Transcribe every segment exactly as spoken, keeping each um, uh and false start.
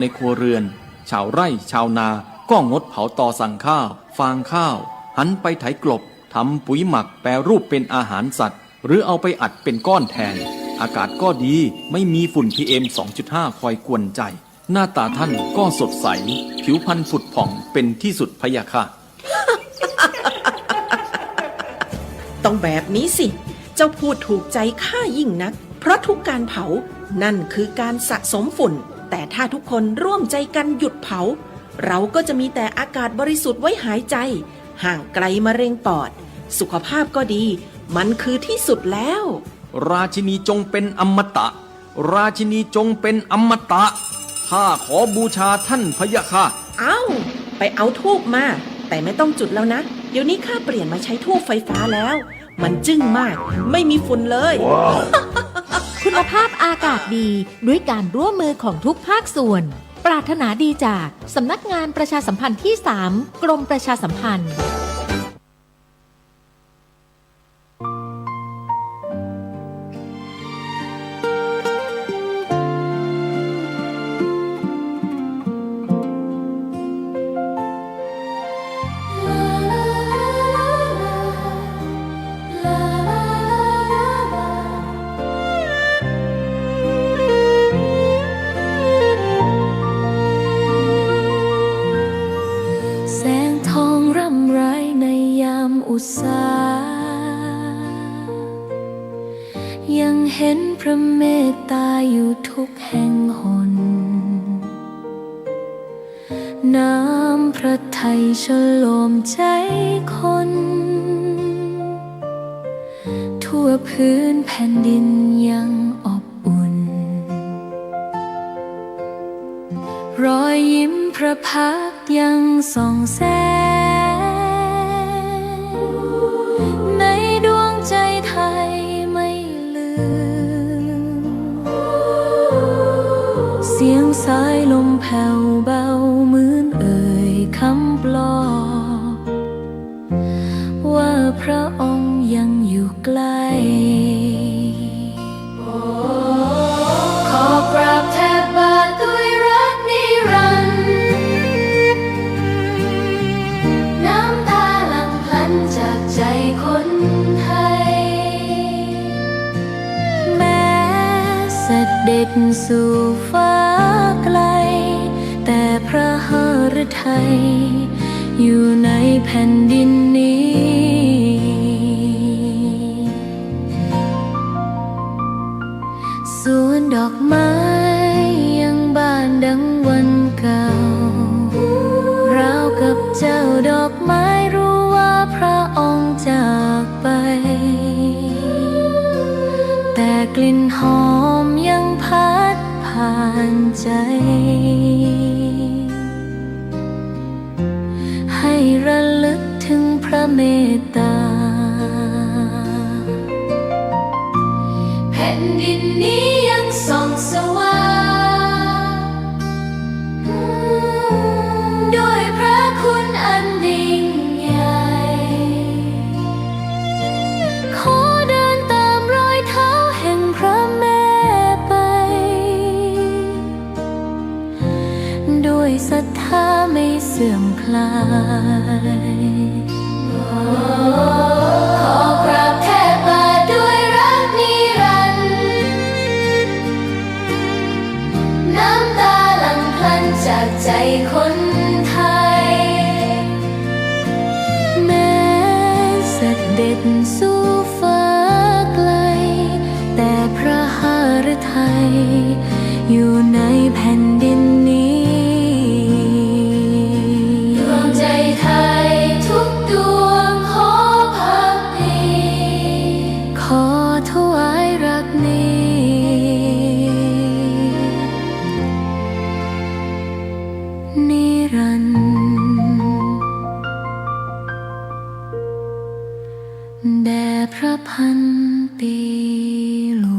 ในครัวเรือน ชาวไร่ชาวนาก็งดเผาตอสั่งข้าว ฟางข้าว หันไปไถกลบ ทำปุ๋ยหมักแปรรูปเป็นอาหารสัตว์ หรือเอาไปอัดเป็นก้อนแทน อากาศก็ดี ไม่มีฝุ่น พีเอ็ม สองจุดห้า คอยกวนใจ หน้าตาท่านก็สดใส ผิวพรรณผุดผ่องเป็นที่สุดพะยะค่ะ ต้องแบบนี้สิ เจ้าพูดถูกใจข้ายิ่งนัก เพราะทุกการเผา นั่นคือการสะสมฝุ่น แต่ถ้าทุกคนร่วมใจกันหยุดเผา เราก็จะมีแต่อากาศบริสุทธิ์ไว้หายใจ ห่างไกลมะเร็งปอด สุขภาพก็ดี มันคือที่สุดแล้ว ราชินีจงเป็นอมตะ ราชินีจงเป็นอมตะ ข้าขอบูชาท่านพะยะค่ะ เอ้า ไปเอาธูปมา แต่ไม่ต้องจุดแล้วนะ เดี๋ยวนี้ข้าเปลี่ยนมาใช้ธูปไฟฟ้าแล้ว มันจึ้งมาก ไม่มีฝุ่นเลย คุณภาพอากาศดี ด้วยการร่วมมือของทุกภาคส่วน ปรารถนาดีจากสำนักงานประชาสัมพันธ์ที่สาม กรมประชาสัมพันธ์ แสงทองร่ำไรในยามอุษา ยังเห็นพระเมตตาอยู่ทุกแห่งหน น้ำพระทัยฉลมใจคน ทั่วพื้นแผ่นดินยังอบอุ่น รอยยิ้มพระพักตร์ยังส่องแสง ในดวงใจไทยไม่ลืม เสียงสายลมแผ่วเบาเหมือนเอ่ยคำปลอบ ว่าพระองค์ยังอยู่ใกล้ ขอกราบแทบบาทด้วยรักนิรันดร์ น้ำตาหลั่งพลันจากใจคนไทย แม้เสด็จสู่ฟ้าไกล แต่พระหฤทัยอยู่ในแผ่นดินนี้ สวนดอกไม้ยังบานดังวันเก่า ราวกับเจ้าดอกไม้รู้ว่าพระองค์จากไป แต่กลิ่นหอมยังพัดผ่านใจ ให้ระลึกถึงพระเมตตา แผ่นดินนี้ยังส่องสว่าง ด้วยพระคุณอันยิ่งใหญ่ ขอเดินตามรอยเท้าแห่งพระแม่ไป ด้วยศรัทธาไม่เสื่อมคลาย ขอกราบแทบบาทด้วยรักนิรันดร์ น้ำตาหลั่งพลันจากใจคนไทย แม้เสด็จสู่ฟ้าไกล แต่พระหฤทัยอยู่ในแผ่นดินนี้ ดวงใจไทยทุกดวงขอภักดี ขอถวายรักนี้ นิรันดร์ แด่พระพันปีหลวง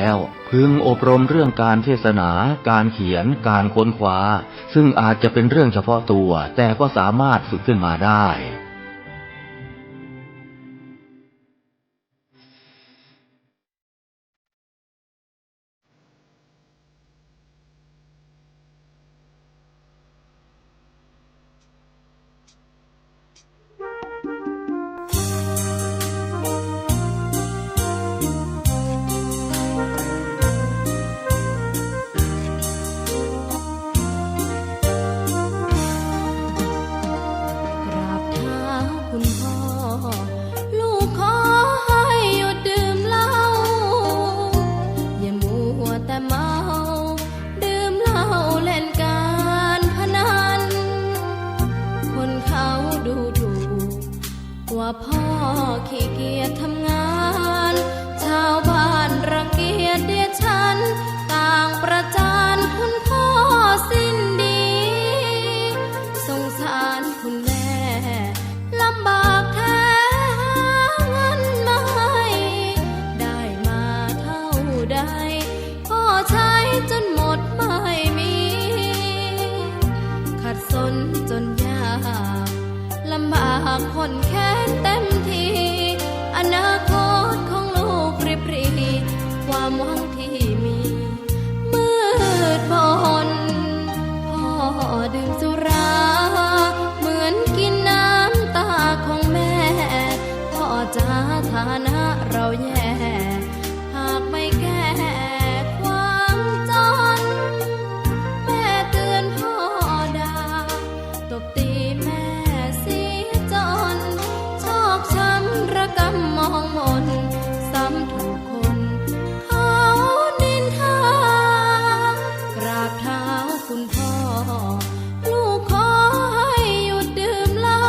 แล้ว พึงอบรมเรื่องการเทศนา การเขียน การค้นคว้า ซึ่งอาจจะเป็นเรื่องเฉพาะตัว แต่ก็สามารถฝึกขึ้นมาได้ กราบเท้าคุณพ่อ ลูกขอให้หยุดดื่มเหล้า อย่ามัวแต่เมา ดื่มเหล้าเล่นการพนัน คนเขาดูถูก ว่าพ่อขี้เกียจทำงาน ชาวบ้านรังเกียจเดียดฉัน ต่างประจานคุณพ่อสิ้นดี สงสารคุณแม่ ลำบากแท้หาเงินมาให้ ได้มาเท่าใด พ่อใช้จนหมดไม่มี ขัดสนจนยาก ลำบากข้นแค้นเต็มที อนาคตของลูกริบหรี่ ความหวังที่มี มืดมน พ่อดื่มสุรา เหมือนกินน้ำตาของแม่ พ่อจ๋า ฐานะเราแย่ หากไม่แก้ความจน แม่เตือนพ่อด่า ตบตีแม่เสียจน ชอกช้ำระกำมองมน ซ้ำถูกคนเขานินทา กราบเท้าคุณพ่อ ลูกขอให้หยุดดื่มเหล้า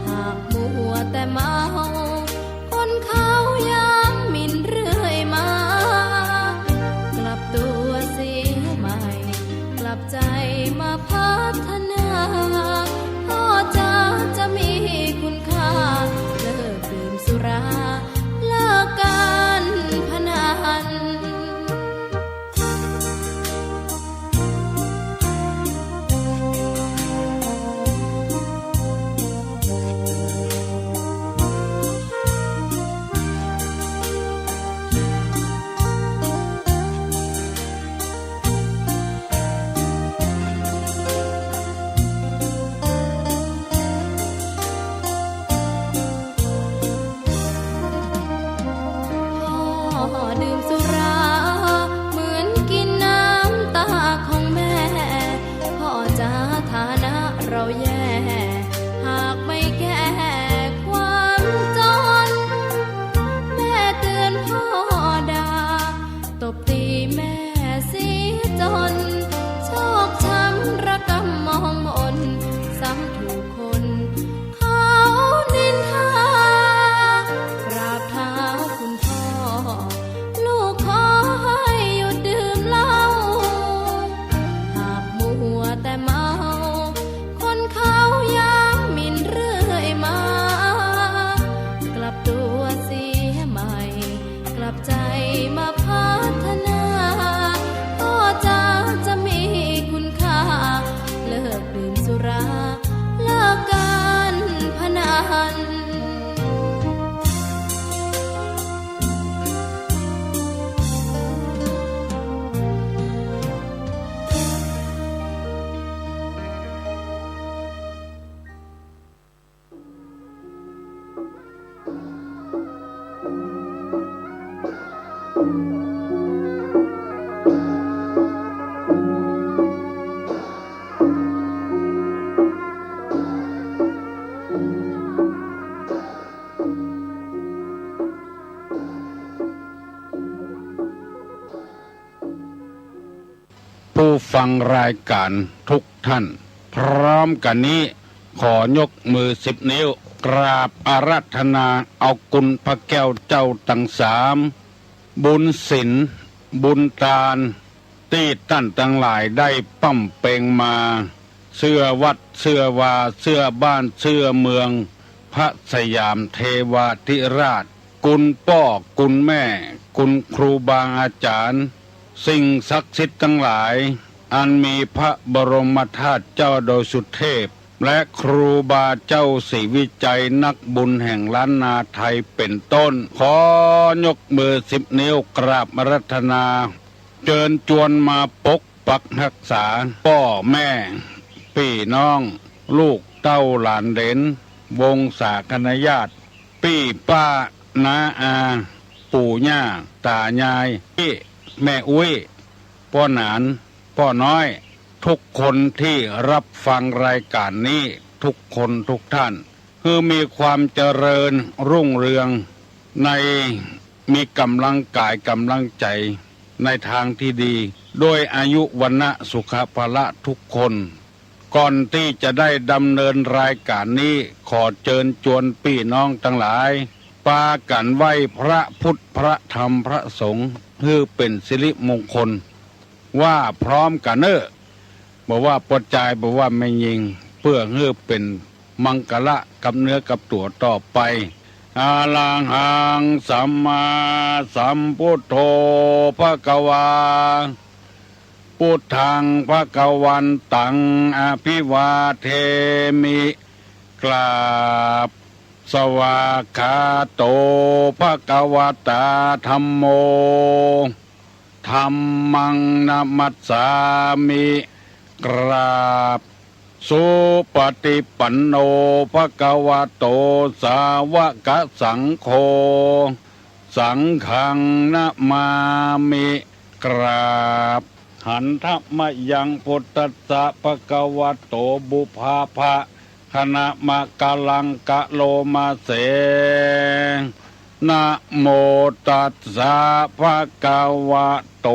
หากมัวแต่เมา คนเขาย้ำหมิ่นเรื่อยมา กลับตัวเสียใหม่ กลับใจมาพัฒนา พ่อจ๋า จะมีคุณค่า เลิกดื่มสุรา เลิกการพนัน พ่อดื่มสุรา เหมือนกินน้ำตาของแม่ พ่อจ๋า ฐานะเราแย่ หากไม่แก้ความจน แม่เตือนพ่อด่า ตบตีแม่เสียจน ชอกช้ำระกำมองมน ซ้ำถูกคนเขานินทา กราบเท้าคุณพ่อ ลูกขอให้หยุดดื่มเหล้า หากมัวแต่เมา คนเขาย้ำหมิ่นเรื่อยมา กลับตัวเสียใหม่ กลับใจมาพัฒนา พ่อจ๋า จะมีคุณค่า เลิกดื่มสุรา เลิกการพนัน ผู้ฟังรายการทุกท่าน พร้อมกั๋นนี้ ขอยกมือสิบนิ้ว กราบอาราธนาเอาคุณพระแก้วเจ้าตังสาม บุญศีล บุญตาน ตี้ต้านตังหลายได้ปำเป็งมา เสื้อวัด เสื้อวา เสื้อบ้าน เสื้อเมือง พระสยามเทวาธิราช คุณป้อ คุณแม่ คุณครูบาอาจ๋ารย์ สิ่งศักดิ์สิทธิ์ตังหลาย อันมีพระบรมธาตุเจ้าดอยสุเทพ และครูบาเจ้าศรีวิชัย นักบุญแห่งล้านนาไทยเป๋นต้น ขอยกมือสิบนิ้วกราบอาราธนา เจิญจวนมาปกปักฮักษา ป้อแม่ ปี้น้อง ลูกเต้าหลานเหลน วงศาคณาญาติ ปี้ป้า น้าอา ปู่ย่า ต๋ายาย ปี้ แม่อุ๊ย ป้อหนาน ป้อน้อย ทุกคนตี้ฮับฟังรายก๋านนี้ ทุกคนทุกท่าน หื้อมีความเจริญรุ่งเรือง ใน มีก๋ำลังก๋ายก๋ำลังใจ๋ ในตางตี้ดี ด้วยอายุวรรณะสุขะพละทุกคน ก่อนตี้จะได้ดำเนินรายก๋านนี้ ขอเจิญจวนปี้น้องตังหลาย ปากั๋นไหว้พระพุทธ พระธรรม พระสงฆ์ หื้อเป๋นสิริมงคล ว่าพร้อมกั๋นเน่อ บ่ว่าป้อจาย บ่ว่าแม่ญิง เปื้อหื้อเป๋นมังคละกับเนื้อกับตั๋วต่อไป อะระหังสัมมาสัมพุทโธ ภะคะวา พุทธัง ภะคะวันตัง อะภิวาเทมิ กราบ สวากขาโต ภะคะวะตา ธัมโม ธัมมัง นะมัสสามิ กราบ สุปฏิปันโน ภะคะวะโต สาวกสังโฆ สังฆัง นะมามิ กราบ หันทะมะยัง พุทธัสสะ ภะคะวะโต ปุพพะ คะนะมะกะลังกะโลมาเส นะโมตัสสะ ภะคะวะโต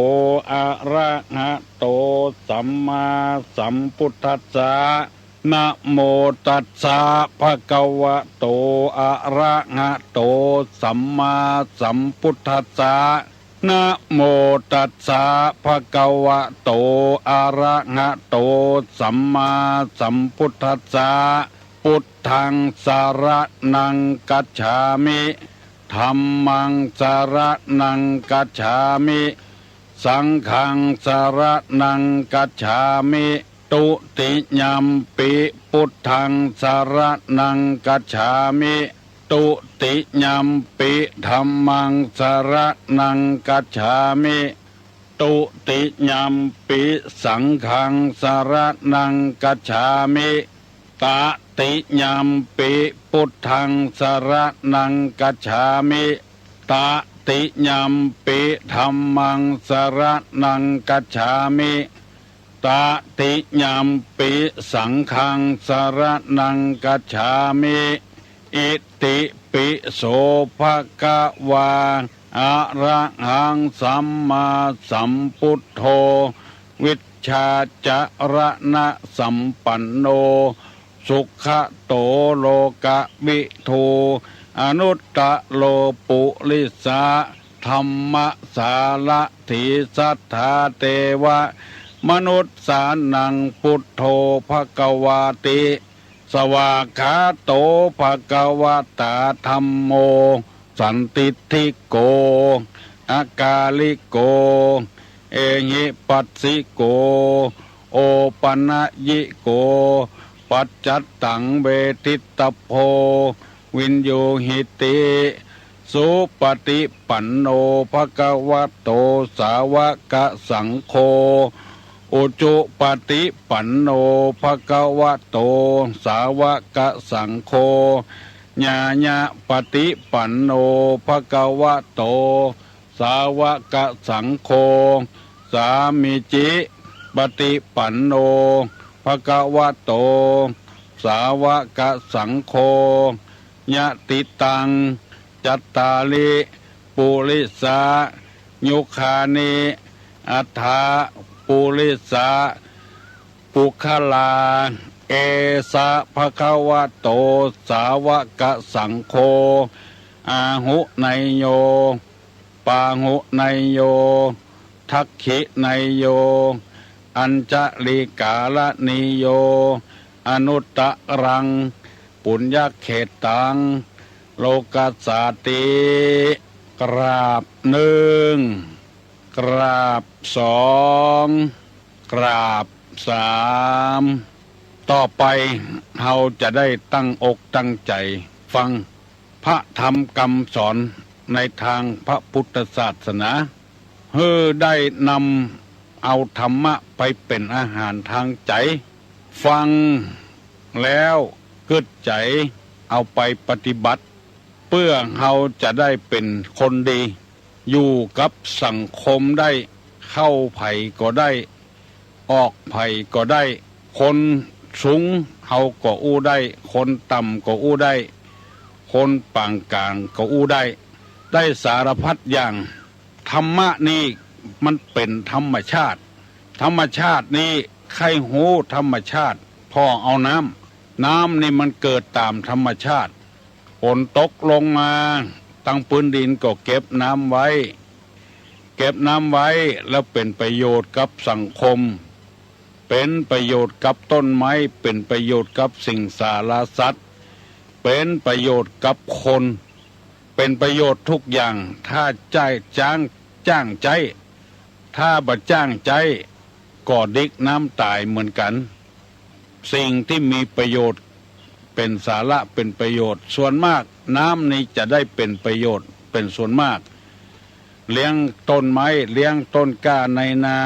อะระหะโต สัมมาสัมพุทธัสสะ นะโมตัสสะ ภะคะวะโต อะระหะโต สัมมาสัมพุทธัสสะ นะโมตัสสะ ภะคะวะโต อะระหะโต สัมมาสัมพุทธัสสะ พุทธัง สะระณัง คัจฉามิ ธัมมัง สะระณัง คัจฉามิ สังฆัง สะระณัง คัจฉามิ ทุติยัมปิ พุทธัง สะระณัง คัจฉามิ ทุติยัมปิ ธัมมัง สะระณัง คัจฉามิ ทุติยัมปิ สังฆัง สะระณัง คัจฉามิ ตติยัมปิ พุทธัง สะระณัง คัจฉามิ ตติยัมปิ ธัมมัง สะระณัง คัจฉามิ ตติยัมปิ สังฆัง สะระณัง คัจฉามิ อิติปิโส ภะคะวา อะระหัง สัมมาสัมพุทโธ วิชชาจะระณะสัมปันโน สุขะโต โลกะวิทู อนุตตะโร ปุริสะธัมมะสารถี สัทธาเตวะมนุสสานัง พุทโธ ภะคะวาติ สวากขาโต ภะคะวะตา ธัมโม สันทิฏฐิโก อะกาลิโก เอหิปัสสิโก โอปะนะยิโก ปัจจัตตัง เวทิตตะโพ วินยูหิติ สุปฏิปันโน ภะคะวะโต สาวกสังโฆ อุจุปฏิปันโน ภะคะวะโต สาวกสังโฆ ญาณะปฏิปันโน ภะคะวะโต สาวกสังโฆ สามีจิปฏิปันโน ภะคะวะโต สาวกสังโฆ ยะติตัง จัตตาริ ปุริสายุคานิ อัฏฐะ ปุริสา ปุคคลา เอสะ ภะคะวะโต สาวกสังโฆ อาหุเนยโย ปาหุเนยโย ทักขิเนยโย อัญชลีกาละนีโย อนุตตะรัง ปุญญะเขตตัง โลกัสสาติ กราบหนึ่ง กราบสอง กราบสาม ต่อไปเฮาจะได้ตั้งอกตั้งใจ๋ฟังพระธรรมกำสอนในตางพระปุทธศาสนา หื้อได้นำเอาธรรมะไปเป๋นอาหารตางใจ๋ ฟังแล้วกึ๊ดใจ๋เอาไปปฏิบัติ เปื้อเฮาจะได้เป๋นคนดี อยู่กับสังคมได้ เข้าใผก็ได้ ออกใผก็ได้ คนสูงเฮาก็อู้ได้ คนต่ำก็อู้ได้ คนป๋างก๋างก็อู้ได้ ได้สารพัดอย่าง ธรรมะนี่มันเป๋นธรรมชาติ ธรรมชาตินี่ใค่ฮู้ธรรมชาติ ผ่อเอาน้ำ น้ำนี่มันเกิดต๋ามธรรมชาติ ฝนตกลงมา ตังปื้นดินก็เก็บน้ำไว้ เก็บน้ำไว้แล้วเป๋นประโยชน์กับสังคม เป๋นประโยชน์กับต้นไม้ เป๋นประโยชน์กับสิงสารสัตว์ เป๋นประโยชน์กับคน เป๋นประโยชน์ทุกอย่าง ถ้าใจ๊ จ้าง จ้างใจ๊ ถ้าบ่จ้างใจ๊ ก็ดิกน้ำต๋ายเหมือนกั๋น สิ่งตี้มีประโยชน์ เป๋นสาระ เป๋นประโยชน์ ส่วนมาก น้ำนี้จะได้เป๋นประโยชน์เป๋นส่วนมาก เลี้ยงต้นไม้ เลี้ยงต้นกล้าในนา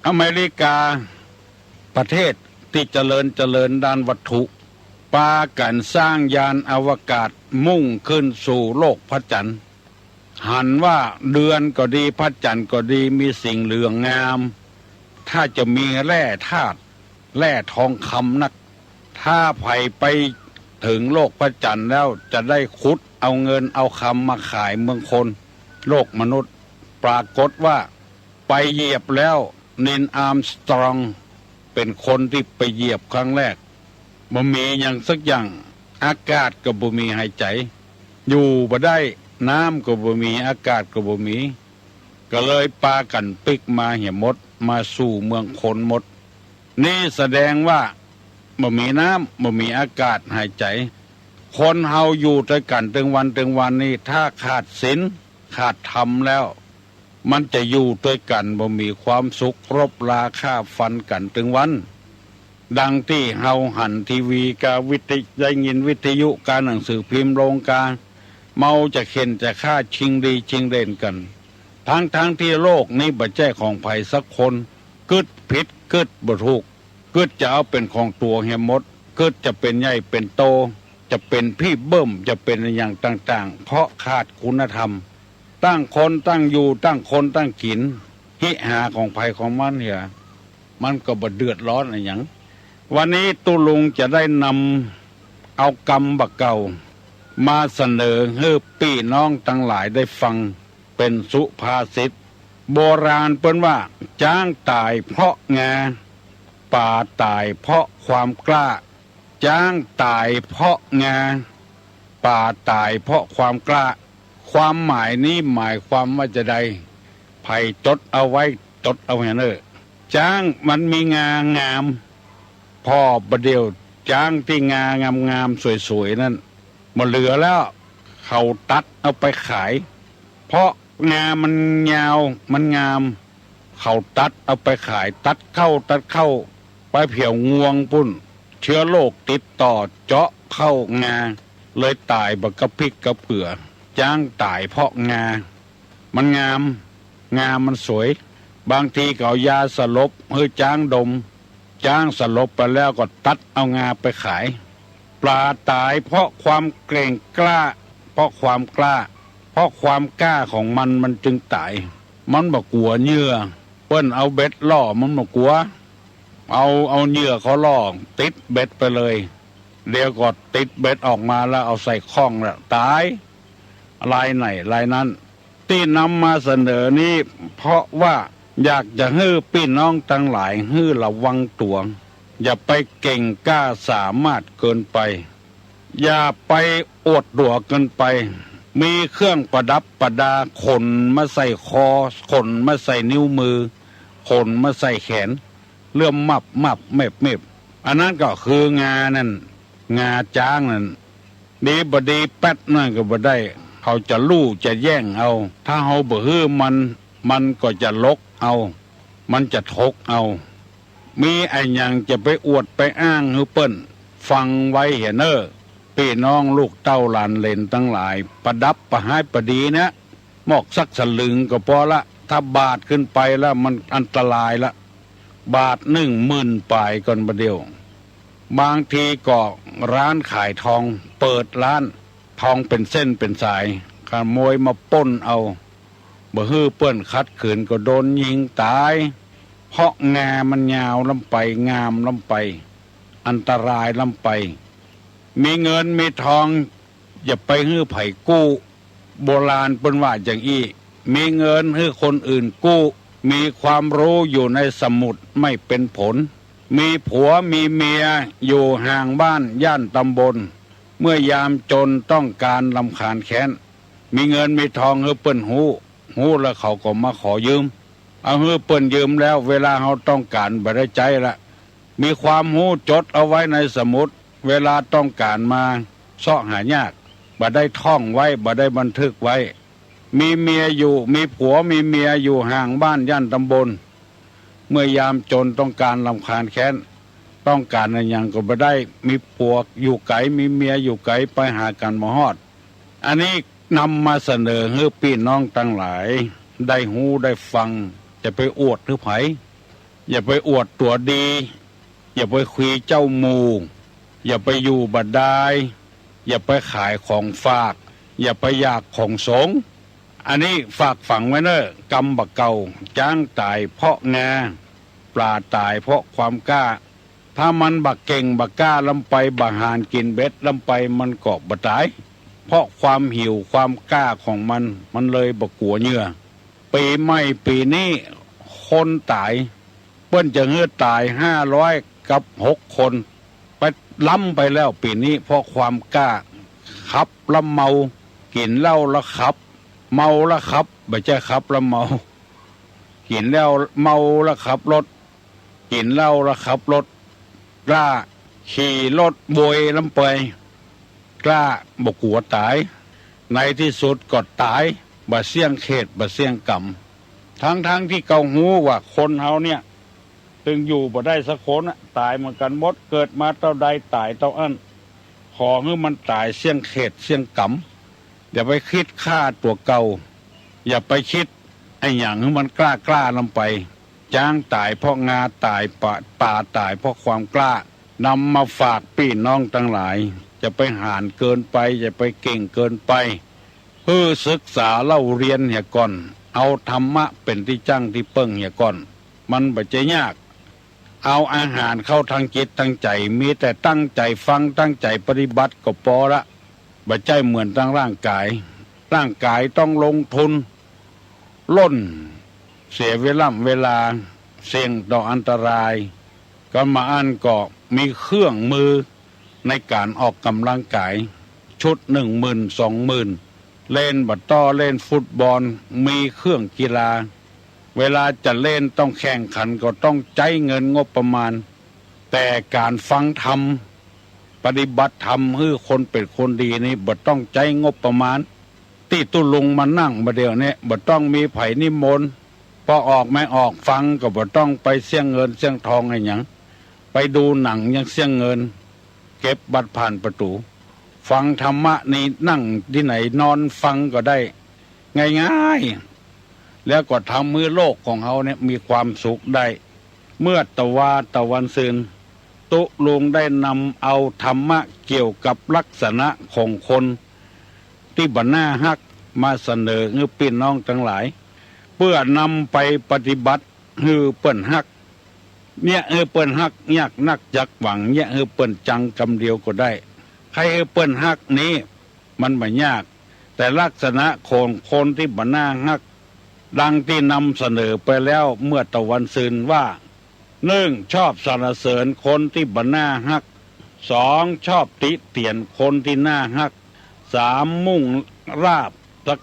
อเมริกา ประเทศตี้เจริญ เจริญด้านวัตถุ ปากั๋นสร้างยานอวกาศมุ่งขึ้นสู่โลกพระจันทร์ หันว่าเดือนก็ดี พระจันทร์ก็ดี มีสิ่งเหลืองงาม ถ้าจะมีแร่ธาตุ แร่ทองคำนัก ถ้าใผไปเถิงโลกพระจันทร์แล้วจะได้ขุดเอาเงินเอาคำมาขายเมืองคน โลกมนุษย์ ปรากฏว่าไปเหยียบแล้ว นีล อาร์มสตรอง เป๋นคนตี้ไปเหยียบครั้งแรก บ่มีหยังสักอย่าง อากาศก็บ่มีหายใจ๋ อยู่บ่ได้ น้ำก็บ่มี อากาศก็บ่มี ก็เลยปากั๋นปิ๊กมาเหียหมด มาสู่เมืองคนหมด นี่แสดงว่าบ่มีน้ำ บ่มีอากาศหายใจ๋ คนเฮาอยู่ตวยกั๋นตึงวันตึงวันนี่ ถ้าขาดศีล ขาดธรรมแล้ว มันจะอยู่ตวยกั๋นบ่มีความสุข รบราฆ่าฟันกั๋นตึงวัน ดังตี้เฮาหันทีวีกา วิทยุ ได้ยินวิทยุกา หนังสือพิมพ์ลงกา เมาจะเข่นจะฆ่า ชิงดีชิงเด่นกั๋น ทั้งๆ ตี้โลกนี้บ่ใจ้ของใผสักคน กึ๊ดผิดกึ๊ดบ่ถูก กึ๊ดจะเอาเป๋นของตั๋วเหียหมด กึ๊ดจะเป๋นใหญ่เป๋นโต จะเป๋นพี่เบิ้ม จะเป๋นอะหยังต่างๆ เพราะขาดคุณธรรม ตั้งคนตั้งอยู่ ตั้งคนตั้งกิ๋น ฮิหาของใผของมันเหีย มันก็บ่เดือดร้อนอะหยัง วันนี้ตุ๊ลุงจะได้นำเอากำบ่าเก่า มาเสนอหื้อปี้น้องตังหลายได้ฟัง เป๋นสุภาษิต โบราณเปิ้นว่า จ๊างต๋ายเพราะงา ป๋าต๋ายเพราะความกล้า จ๊างต๋ายเพราะงา ป๋าต๋ายเพราะความกล้า ความหมายนี้หมายความว่าจาใด ใผจดเอาไว้ จดเอาไว้เน่อ จ๊างมันมีงางาม ผ่อบ่าเดี่ยว จ๊างตี้งางามๆ สวยๆ นั้น บ่เหลือแล้ว เขาตัดเอาไปขาย เพราะงามันยาว มันงาม เขาตัดเอาไปขาย ตัดเข้า ตัดเข้า ไปแผวงวงปู๊น เจื้อโรคติดต่อเจาะเข้างา เลยต๋ายบ่กระปริกกระเปือ จ๊างต๋ายเพราะงา มันงาม งามันสวย บางทีเขาเอายาสลบหื้อจ๊างดม จ๊างสลบไปแล้วก็ตัดเอางาไปขาย ป๋าต๋ายเพราะความเก่งกล้า เพราะความกล้า เพราะความกล้าของมัน มันจึงต๋าย มันบ่กั๋วเหยื่อ เปิ้นเอาเบ็ดล่อ มันบ่กั๋ว เอา เอาเหยื่อเขาล่อ ติดเบ็ดไปเลย เดี๋ยวก็ติดเบ็ดออกมาแล้วเอาใส่ข้องแล้วต๋าย รายไหนรายนั้น ตี้นำมาเสนอนี้ เพราะว่าอยากจะหื้อปี้น้องตังหลายหื้อระวังตั๋ว อย่าไปเก่งกล้าสามารถเกินไป อย่าไปอวดตั๋วเกินไป มีเครื่องประดับประดา ขนมาใส่คอ ขนมาใส่นิ้วมือ ขนมาใส่แขน เลื่อมมับมับแมบแมบ อันนั้นก็คืองานั่น งาจ๊างนั่น ดีบ่ดีแป๊ดนั่นก็บ่ได้ เขาจะลู่จะแย่งเอา ถ้าเฮาบ่หื้อมัน มันก็จะหลกเอา มันจะถกเอา มีอะหยังจะไปอวดไปอ้างหื้อเปิ้น ฟังไว้เหียเน่อ ปี้น้องลูกเต้าหลานเหลนตังหลาย ประดับประหายประดีนะ มอกสักสลึงก็ปอละ ถ้าบาทขึ้นไปแล้วมันอันตรายละ บาทนึ่งหมื่นป๋ายก่อนบ่าเดี่ยว บางทีก็ร้านขายทอง เปิดร้านทองเป๋นเส้นเป๋นสาย ขโมยมาป้นเอา บ่หื้อเปิ้นขัดขืนก็โดนยิงต๋าย เพราะงามันยาวล้ำไป งามล้ำไป อันตรายล้ำไป มีเงินมีทอง อย่าไปหื้อใผกู้ โบราณเปิ้นว่าอย่างอี้ มีเงินหื้อคนอื่นกู้ มีความรู้อยู่ในสมุดไม่เป็นผล มีผัวมีเมียอยู่ห่างบ้านย่านตำบล เมื่อยามจนต้องการรำคาญแค้น มีเงินมีทองหื้อเปิ้นฮู้ ฮู้แล้วเขาก็มาขอยืม เอาหื้อเปิ้นยืมแล้ว เวลาเฮาต้องการบ่ได้ใจ๊ละ มีความฮู้จดเอาไว้ในสมุด เวลาต้องการมาเซาะหายาก บ่ได้ท่องไว้ บ่ได้บันทึกไว้ มีเมียอยู่ มีผัวมีเมียอยู่ห่างบ้านย่านตำบล เมื่อยามจนต้องการรำคาญแค้น ต้องการอะหยังก็บ่ได้ มีผัวอยู่ไก๋ มีเมียอยู่ไก๋ ไปหากั๋นบ่ฮอด อันนี้นำมาเสนอหื้อปี้น้องตังหลาย ได้ฮู้ได้ฟัง อย่าไปอวดหื้อใผ อย่าไปอวดตั๋วดี อย่าไปคุยเจ้าหมู่ อย่าไปอยู่บ่ดาย อย่าไปขายของฝาก อย่าไปอยากของสงฆ์ อันนี้ฝากฝังไว้เน่อ กำบ่าเก่า จ๊างต๋ายเพราะงา ป๋าต๋ายเพราะความกล้า ถ้ามันบ่เก่งบ่กล้าล้ำไป บ่หานกิ๋นเบ็ดล้ำไป มันก็บ่ต๋าย เพราะความหิวความกล้าของมัน มันเลยบ่กั๋วเหยื่อ ปี๋ใหม่ปี๋นี้ คนต๋าย เปิ้นจะหื้อต๋ายห้าร้อยกับหกคน ไปล้ำไปแล้วปี๋นี้ เพราะความกล้า ขับแล้วเมา กิ๋นเหล้าแล้วขับ เมาแล้วขับ บ่ใจ้ขับแล้วเมา กิ๋นเหล้าเมาแล้วขับรถ กิ๋นเหล้าแล้วขับรถ กล้า ขี่รถโวยล้ำไป กล้า บ่กั๋วต๋าย ในตี้สุดก็ต๋าย บ่เสี่ยงเขต บ่เสี่ยงก๋รรม ทั้งๆ ตี้เขาฮู้ว่าคนเฮาเนี่ย ตึงอยู่บ่ได้สักคนอะ ต๋ายเหมือนกั๋นหมด เกิดมาเต้าใดต๋ายเต้าอั้น ขอหื้อมันต๋ายเสี่ยงเขตเสี่ยงก๋รรม อย่าไปกึ๊ดฆ่าตั๋วเก่า อย่าไปกึ๊ดอะหยังหื้อมันกล้าๆ ล้ำไป จ๊างต๋ายเพราะงา ต๋ายป๋า ป๋าต๋ายเพราะความกล้า นำมาฝากปี้น้องตังหลาย จะไปหานเกินไป อย่าไปเก่งเกินไป หื้อศึกษาเล่าเฮียนเหียก่อน เอาธรรมะเป๋นตี้จั้งตี้เปิ้งเหียก่อน มันบ่ใจ้ยาก เอาอาหารเข้าทางจิตทางใจ๋ มีแต่ตั้งใจ๋ฟัง ตั้งใจ๋ปฏิบัติก็ปอละ บ่ใจ้เหมือนตังร่างก๋าย ร่างก๋ายต้องลงทุน ล่น เสียเวล่ำเวลา เสี่ยงต่ออันตราย กั๋นบ่าอั้นก็มีเครื่องมือในก๋านออกก๋ำลังก๋าย ชุดนึ่งหมื่นสองหมื่น เล่นบ่าต้อ เล่นฟุตบอล มีเครื่องกีฬา เวลาจะเล่นต้องแข่งขันก็ต้องใจ๊เงินงบประมาณ แต่ก๋านฟังธรรม ปฏิบัติธรรมหื้อคนเป๋นคนดีนี่บ่ต้องใจ๊งบประมาณ ตี้ตุ๊ลุงมานั่งบ่าเดี่ยวนี้ บ่ต้องมีใผนิมนต์ ปอออกไม่ออกฟังก็บ่ต้องไปเสี้ยงเงินเสี้ยงทองอะหยัง ไปดูหนังยังเสี้ยงเงิน เก็บบัตรผ่านประตู๋ ฟังธรรมะนี่นั่งตี้ไหนนอนฟังก็ได้ ง่ายๆ แล้วก็ทำหื้อโลกของเฮาเนี่ยมีความสุขได้ เมื่อตะวาตะวันซืน ตุ๊ลุงได้นำเอาธรรมะเกี่ยวกับลักษณะของคนตี้บ่น่าฮักมาเสนอหื้อปี้น้องตังหลาย เปื้อนำไปปฏิบัติหื้อเปิ้นฮัก เยียะหื้อเปิ้นฮัก ยากนักจักหวัง เยียะหื้อเปิ้นจังกำเดียวก็ได้ ใค่หื้อเปิ้นฮักนี้ มันบ่ยาก แต่ลักษณะของคนตี้บ่น่าฮัก ดังตี้นำเสนอไปแล้วเมื่อตะวันซืนว่า นึ่ง ชอบสรรเสริญคนตี้บ่น่าฮัก สอง ชอบติเตียนคนตี้น่าฮัก สาม มุ่งลาภ สัก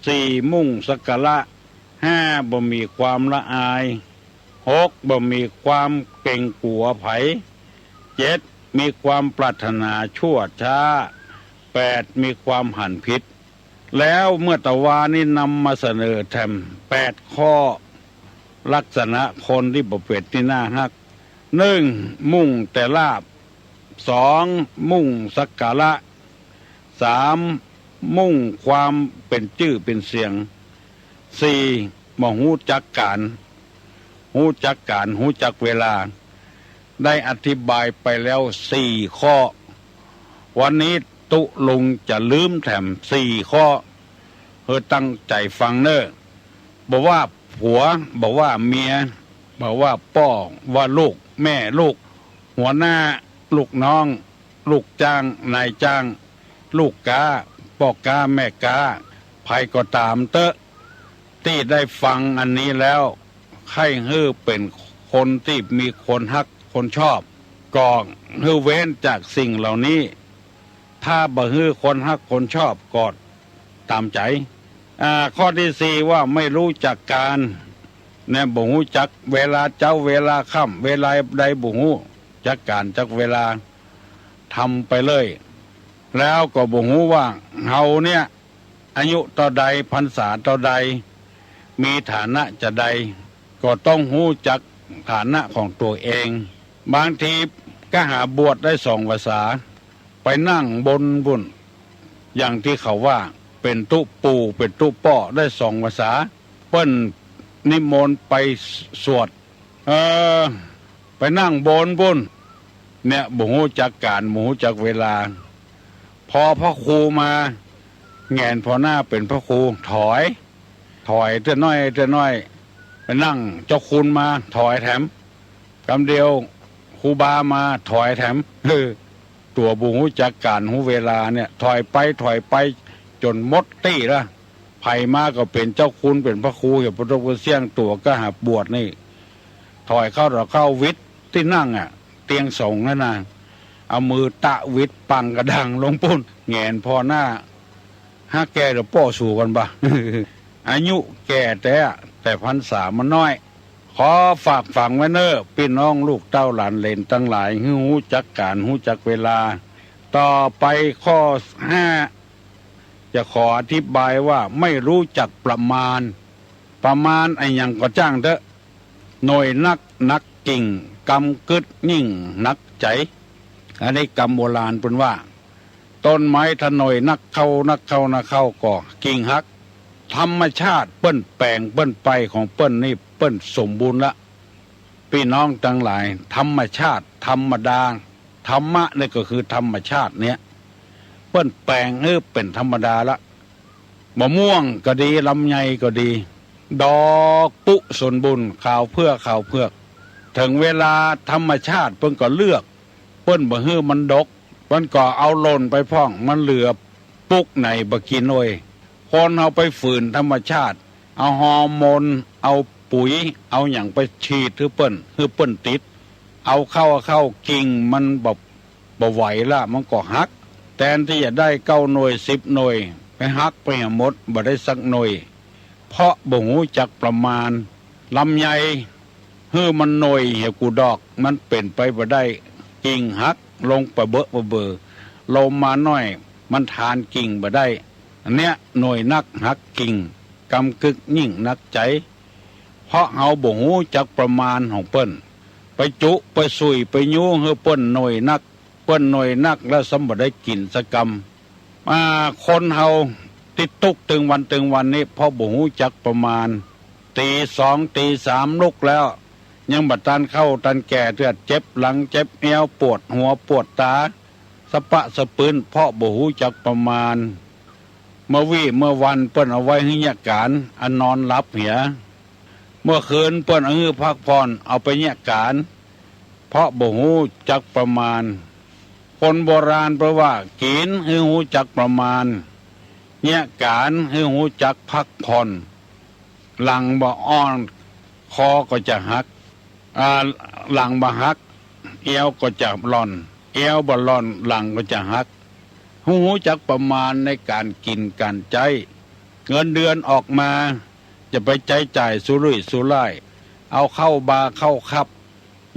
สี่ มุ่งสักการะ ห้า บ่มีความละอาย หก บ่มีความเก๋งกั๋วใผ เจ็ด มีความปรารถนาชั่วช้า แปด มีความหันผิด แล้วเมื่อตะวานี้นำมาเสนอแถมแปดข้อ ลักษณะคนตี้บ่เป๋นตี้น่าฮัก นึ่ง มุ่งแต่ลาภ สอง มุ่งสักการะ สาม มุ่งความเป๋นจื้อเป๋นเสียง สี่ บ่ฮู้จักก๋าน ฮู้จักก๋าน ฮู้จักเวลา ได้อธิบายไปแล้วสี่ข้อ วันนี้ตุ๊ลุงจะลืมแถมสี่ข้อ หื้อตั้งใจ๋ฟังเน่อ บ่ว่าผัว บ่ว่าเมีย บ่ว่าป้อ ว่าลูก แม่ลูก หัวหน้า ลูกน้อง ลูกจ้าง นายจ้าง ลูกก๊า ป้อก๊า แม่ก๊า ใผก็ต๋ามเต๊อะ ตี้ได้ฟังอันนี้แล้ว ใค่หื้อเป๋นคนตี้มีคนฮักคนชอบ ก็หื้อเว้นจากสิ่งเหล่านี้ ถ้าบ่หื้อคนฮักคนชอบก็ต๋ามใจ๋ อ่า ข้อตี้สี่ว่าไม่รู้จักการ เนี่ย บ่ฮู้จักเวลาเจ๊าเวลาค่ำ เวลาใดบ่ฮู้จักก๋านจักเวลา ทำไปเลย แล้วก็บ่ฮู้ว่าเฮาเนี่ย อายุเต้าใด พรรษาเต้าใด มีฐานะจาใด ก็ต้องฮู้จักฐานะของตั๋วเอง บางทีก็หาบวชได้สองพรรษา ไปนั่งบนบุญ อย่างตี้เขาว่า เป๋นตุ๊ปู่ เป๋นตุ๊ป้อได้สองพรรษา เปิ้นนิมนต์ไปสวด เออ ไปนั่งบนบุญ เนี่ย บ่ฮู้จักก๋าน บ่ฮู้จักเวลา พอพระครูมา แหงนผ่อหน้าเป๋นพระครู ถอย ถอยเตื้อน้อย เตื้อน้อย ไปนั่งเจ้าคุณมา ถอยแถม กำเดียวครูบามา ถอยแถม เออ ตั๋วบ่ฮู้จักก๋านฮู้เวลาเนี่ย ถอยไป ถอยไป จ๋นหมดตี้ละ ใผมาก็เป๋นเจ้าคุณ เป๋นพระครู เหีย ปะตกปะเสี้ยง ตั๋วก็หาบวชนี่ ถอยเข้า ถอยเข้า วิดตี้นั่งอะ เตียงสงฆ์นั่นน่ะ เอามือตะวิดปังกระดังลงปู๊น แหงนผ่อหน้า หาแก่หรือป้อสู๋กั๋นบ่า อายุแก่แต๊ แต่พรรษามันน้อย ขอฝากฝังไว้เน่อ ปี้น้องลูกเต้าหลานเหลนตังหลาย หื้อฮู้จักก๋าน ฮู้จักเวลา ต่อไปข้อห้า จะขออธิบายว่าไม่รู้จักประมาณ ประมาณอะหยังก็จ้างเต๊อะ หน่วยนักหนักกิ่ง กำกึ๊ดยิ่งหนักใจ๋ อันนี้กำโบราณเปิ้นว่า ต้นไม้ถ้าหน่วยนักเข้า นักเข้า นักเข้าก็กิ่งหัก ธรรมชาติเปิ้นแป๋งเปิ้นไปของเปิ้นนี่เปิ้นสมบูรณ์ละ ปี้น้องตังหลาย ธรรมชาติ ธรรมดา ธรรมะนี่ก็คือธรรมชาติเนี่ย เปิ้นแป๋งหื้อเป๋นธรรมดาละ มะม่วงก็ดี ลำไยก็ดี ดอกปุ๊สมบูรณ์ ขาวเผือก ขาวเผือก เถิงเวลาธรรมชาติเปิ้นก็เลือก เปิ้นบ่หื้อมันดก เปิ้นก็เอาหล่นไปพ่อง มันเหลือปุ๊กไหนบ่กิ๋นโอย คนเฮาไปฝืนธรรมชาติ เอาฮอร์โมน เอาปุ๋ย เอาหยังไปฉีดหื้อเปิ้น หื้อเปิ้นติด เอาเข้า เอาเข้า กิ่งมันบ่ บ่ไหวละ มันก็หัก แตนตี้จะได้เก้าหน่วย สิบหน่วย ไปหักไปหมด บ่ได้สักหน่วย เพราะบ่ฮู้จักประมาณ ลำไย หื้อมันหน่วยเหี่ยวกู้ดอก มันเป๋นไปบ่ได้ กิ่งหักลงปะเบอะปะเบอ ลมมาน้อย มันทานกิ่งบ่ได้ อันเนี้ยหน่วยนักหักกิ่ง กำกึ๊ดยิ่งหนักใจ๋ เพราะเฮาบ่ฮู้จักประมาณของเปิ้น ไปจุไปสุยไปยู้หื้อเปิ้นหน่วยนัก เปิ้นหน่วยนักแล้วซ้ำบ่ได้กิ๋นสักกำ อ่า คนเฮาตี้ตุ๊กตึงวันตึงวันนี้ เพราะบ่ฮู้จักประมาณ ตี๋สองตี๋สามลุกแล้ว ยังบ่ตันเข้าตันแก่เตื้อ เจ็บหลังเจ็บเอว ปวดหัวปวดต๋า สะปะสะปื้น เพราะบ่ฮู้จักประมาณ เมื่อวี้เมื่อวันเปิ้นเอาไว้หื้อเยียะก๋าน อันนอนหลับเหีย เมื่อคืนเปิ้นเอาหื้อพักผ่อน เอาไปเยียะก๋าน เพราะบ่ฮู้จักประมาณ คนโบราณเปิ้นว่า กิ๋นหื้อฮู้จักประมาณ เยียะก๋านหื้อฮู้จักพักผ่อน หลังบ่อ่อน คอก็จะหัก อ่า หลังบ่หัก เอวก็จะหล่อน เอวบ่หล่อน หลังก็จะหัก ฮู้ ฮู้จักประมาณในก๋านกิ๋นก๋านใจ๊ เงินเดือนออกมา จะไปใจ๊จ่ายสุรุ่ยสุร่าย เอาเข้าบ่าเข้าคับ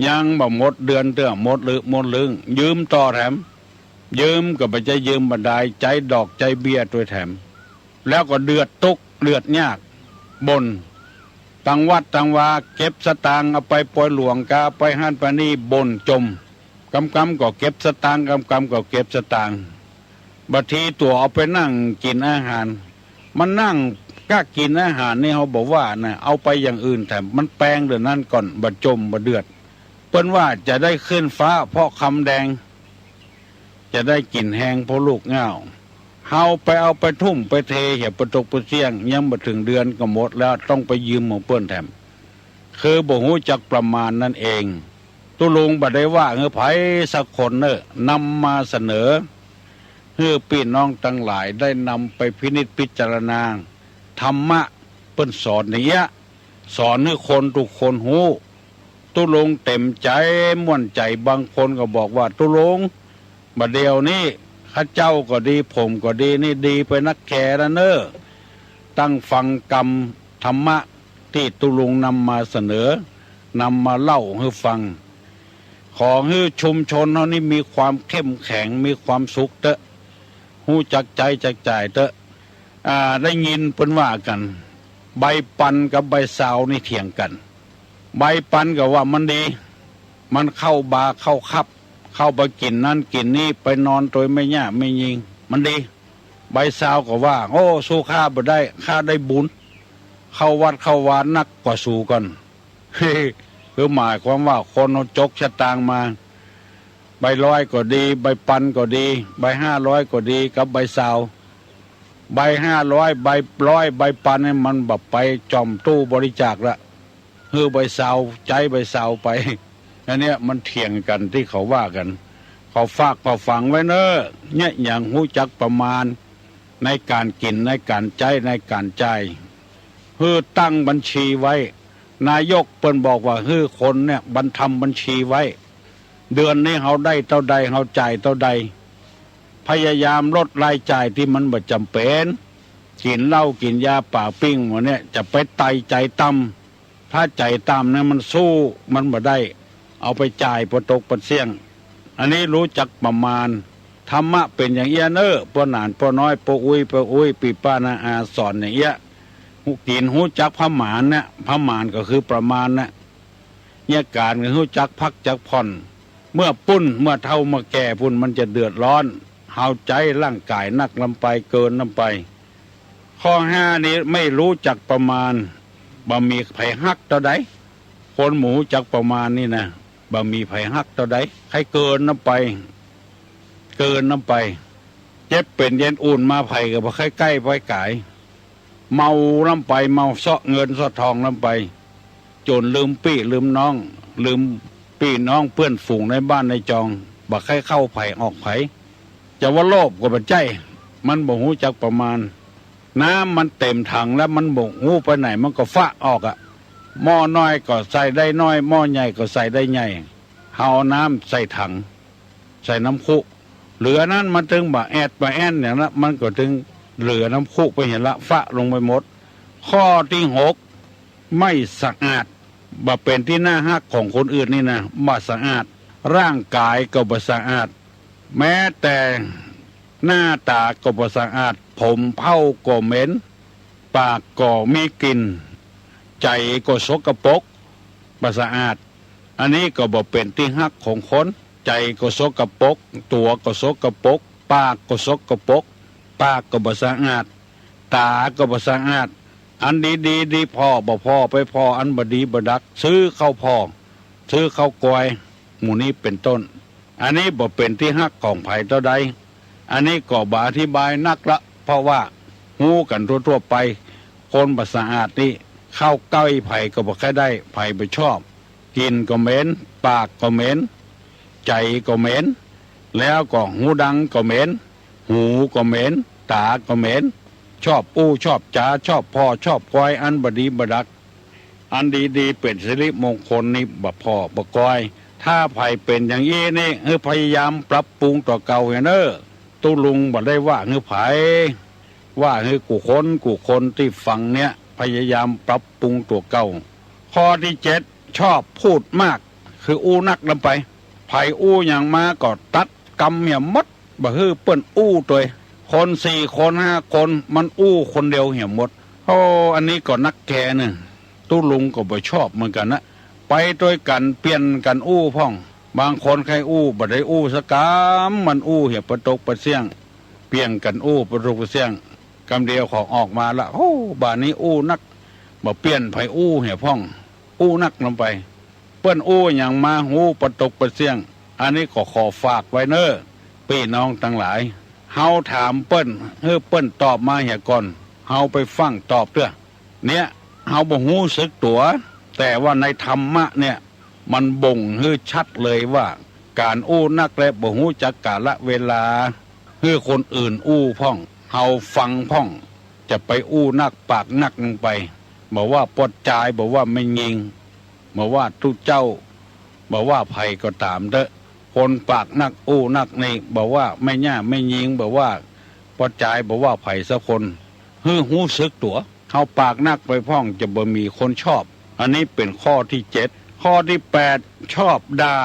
ยังบ่หมดเดือนเตื้อ หมดลึกหมดลึง ยืมต่อแถม ยืมก็บ่ใจ้ยืมบ่ดาย ใจ๊ดอกใจ๊เบี้ยตวยแถม แล้วก็เดือดตุ๊กข์เดือดยาก บ่น ตังวัดตังวา เก็บสตางค์เอาไปปอยหลวงกา ไปหั้นไปนี่ บ่นจ่ม กำกำก็เก็บสตางค์ กำกำก็เก็บสตางค์ บางทีตั๋วเอาไปนั่งกิ๋นอาหาร มันนั่งก้ากิ๋นอาหารนี่เฮาบ่ว่านะ เอาไปอย่างอื่นแถม มันแปงเดี๋ยวนั้นก่อน บ่จ่มบ่เดือด เปิ้นว่าจะได้ขึ้นฟ้าเพราะคำแดง จะได้กิ๋นแฮงเพราะลูกเหง้า เฮาไปเอาไปทุ่มไปเทเหีย ปะตกปะเสี้ยง ยังบ่เถิงเดือนก็หมดแล้ว ต้องไปยืมของเปิ้นแถม คือบ่ฮู้จักประมาณนั่นเอง ตุ๊ลุงบ่ได้ว่าหื้อใผสักคนเน่อ นำมาเสนอ หื้อปี้น้องตังหลายได้นำไปพินิจพิจารณา ธรรมะเปิ้นสอนอย่างเงี้ย สอนหื้อคนกู้คนฮู้ ตุ๊ลุงเต็มใจ๋ม่วนใจ๋ บางคนก็บอกว่า ตุ๊ลุง บ่าเดี่ยวนี้ข้าเจ้าก็ดี ผมก็ดี นี่ดีไปนักแลแล้วเน่อ ตั้งฟังกำธรรมะตี้ตุ๊ลุงนำมาเสนอ นำมาเล่าหื้อฟัง ขอหื้อชุมชนเฮานี่มีความเข้มแข็ง มีความสุขเต๊อะ ฮู้จักใจ๊จักจ่ายเต๊อะ อ่า ได้ยินเปิ้นว่ากั๋น ใบปันกับใบซาวนี่เถียงกั๋น ใบปันก็ว่ามันดี มันเข้าบาร์เข้าคลับ เข้าไปกิ๋นนั่นกิ๋นนี่ ไปนอนตวยแม่หญ้าแม่ญิง มันดี ใบซาวก็ว่า โอ้ สู้ข้าบ่ได้ ข้าได้บุญ เข้าวัดเข้าวานักกว่าสูก่อน คือหมายความว่าคนเฮาจกสตางค์มา ใบร้อยก็ดี ใบปันก็ดี ใบห้าร้อยก็ดี กับใบซาว ใบห้าร้อย ใบร้อย ใบปันนี่มันบ่ไปจ่อมตู้บริจาคละ หื้อใบซาว ใจ๊ใบซาวไป อันเนี้ยมันเถียงกั๋นตี้เขาว่ากั๋น ขอฝากขอฝังไว้เน่อ เนี่ย อย่างฮู้จักประมาณในก๋านกิ๋น ในก๋านใจ๊ ในก๋านจ่าย หื้อตั้งบัญชีไว้ นายกเปิ้นบอกว่าหื้อคนเนี่ยบัน ทำบัญชีไว้ เดือนนี้เฮาได้เต้าใด เฮาจ่ายเต้าใด พยายามลดรายจ่ายตี้มันบ่จ๋ำเป๋น กิ๋นเหล้ากิ๋นยาป๋าปิ้งหมดเนี่ย จะไปไต่ใจ๋ต่ำ ถ้าใจ๋ต่ำเนี่ยมันสู้มันบ่ได้ เอาไปจ่ายปะตกปะเสี้ยง อันนี้ฮู้จักประมาณ ธรรมะเป๋นอย่างเอี้ยเน่อ ป้อหนานป้อน้อย ป้ออุ๊ยป้ออุ๊ย ปี้ป้าน้าอาสอนอย่างเอี้ย ฮู้กิ๋นฮู้จักผะหมานเนี่ย ผะหมานก็คือประมาณเนี่ย เยียะก๋านก็ฮู้จักพักจักผ่อน เมื่อปู้น เมื่อเฒ่าเมื่อแก่ปู้นมันจะเดือดร้อน เฮาใจ๊ร่างก๋ายนักล้ำไป เกินล้ำไป ข้อห้านี้ไม่ฮู้จักประมาณ บ่มีใผฮักเต้าใด คนบ่ฮู้จักประมาณนี่นะ บ่มีใผฮักเต้าใด ใค่เกินล้ำไป เกินล้ำไป เจ็บเป๋นเย็นอุ่นมา ใผก็บ่ใค่ใก้ใผก๋าย เมาล้ำไป เมาเซาะเงินเซาะทองล้ำไป จ๋นลืมปี้ลืมน้อง ลืมปี้น้องเปื้อนฝูงในบ้านในจอง บ่ใค่เข้าใผออกใผ จะว่าโลภก็บ่ใจ้ มันบ่ฮู้จักประมาณ น้ำมันเต๋มถังแล้วมันบ่ฮู้ไปไหน มันก็ฟะออกอะ หม้อน้อยก็ใส่ได้น้อย หม้อใหญ่ก็ใส่ได้ใหญ่ เฮาเอาน้ำใส่ถัง ใส่น้ำคุ เหลือนั้นมันตึงบ่าแอดบ่าแอนอย่างนั้น มันก็ตึงเหลือน้ำคุไปหั้นละ ฟะลงไปหมด ข้อตี้หก ไม่สะอาด บ่เป๋นตี้น่าฮักของคนอื่นนี่นะ บ่สะอาด ร่างก๋ายก็บ่สะอาด แม้แต่หน้าต๋าก็บ่สะอาด ผมเผ้าก็เหม็น ปากก็มีกลิ่น ใจ๋ก็สกปรก บ่สะอาด อันนี้ก็บ่เป๋นตี้ฮักของคน ใจ๋ก็สกปรก ตั๋วก็สกปรก ปากก็สกปรก ปากก็บ่สะอาด ต๋าก็บ่สะอาด อันดีๆ ดีผ่อ บ่ผ่อ ไปผ่ออันบ่ดีบ่ดัก ซื้อเข้าผ่อ ซื้อเข้ากอย หมู่นี้เป๋นต้น อันนี้บ่เป๋นตี้ฮักของใผเต้าใด อันนี้ก็บ่อธิบายนักละ เพราะว่าฮู้กั๋นทั่วๆ ไป คนบ่สะอาดนี่ เข้าใก้ใผก็บ่ใค่ได้ ใผบ่ชอบ กลิ่นก็เหม็น ปากก็เหม็น ใจ๋ก็เหม็น แล้วก็ฮูดังก็เหม็น หูก็เหม็น ต๋าก็เหม็น ชอบอู้ชอบจ๋า ชอบผ่อ ชอบกอย อันบ่ดีบ่ดัก อันดีๆ เป๋นสิริมงคลนี่บ่ผ่อบ่กอย ถ้าใผเป๋นอย่างอี้นี่ หื้อพยายามปรับปรุงตั๋วเก่าเหียเน่อ ตุ๊ลุงบ่ได้ว่าหื้อใผ ว่าหื้อกู้คนกู้คนตี้ฟังเนี่ย พยายามปรับปรุงตั๋วเก่า ข้อตี้เจ็ด ชอบพูดมาก คืออู้นักล้ำไป ใผอู้หยังมาก็ตัดกำเหียหมด บ่หื้อเปิ้นอู้ตวย คนสี่คนห้าคนมันอู้คนเดียวเหียหมด โอ้ อันนี้ก็นักแกนึ่ง ตุ๊ลุงก็บ่ชอบเหมือนกั๋นนะ ไปตวยกั๋นเปลี่ยนกั๋นอู้พ่อง บางคนใค่อู้บ่ได้อู้สักกำ มันอู้เหียปะตกปะเสี้ยง เปลี่ยนกั๋นอู้ปะตกปะเสี้ยง กำเดียวก็ออกมาละ โอ้ บ่านี้อู้นัก บ่เปลี่ยนใผอู้เหียพ่อง อู้นักลงไป เปิ้นอู้หยังมาฮู้ปะตกปะเสี้ยง อันนี้ก็ขอฝากไว้เน้อ ปี้น้องตังหลาย เฮาถามเปิ้น หื้อเปิ้นตอบมาเหียก่อน เฮาไปฟั่งตอบเตื้อ เนี่ย เฮาบ่ฮู้สึกตั๋ว แต่ว่าในธรรมะเนี่ย มันบ่งหื้อชัดเลยว่า ก๋านอู้นักและบ่ฮู้จักกาละเวลา หื้อคนอื่นอู้พ่อง เฮาฟังพ่อง จะไปอู้นักปากนักลงไป บ่ว่าป้อจาย บ่ว่าแม่ญิง บ่ว่าตุ๊เจ้า บ่ว่าใผก็ต๋ามเต๊อะ คนปากนักอู้นักนี่ บ่ว่าแม่ย่าแม่ญิง บ่ว่าป้อจาย บ่ว่าใผสักคน หื้อฮู้สึกตั๋ว เฮาปากนักไปพ่องจะบ่มีคนชอบ อันนี้เป๋นข้อตี้เจ็ด ข้อตี้แปด ชอบด่า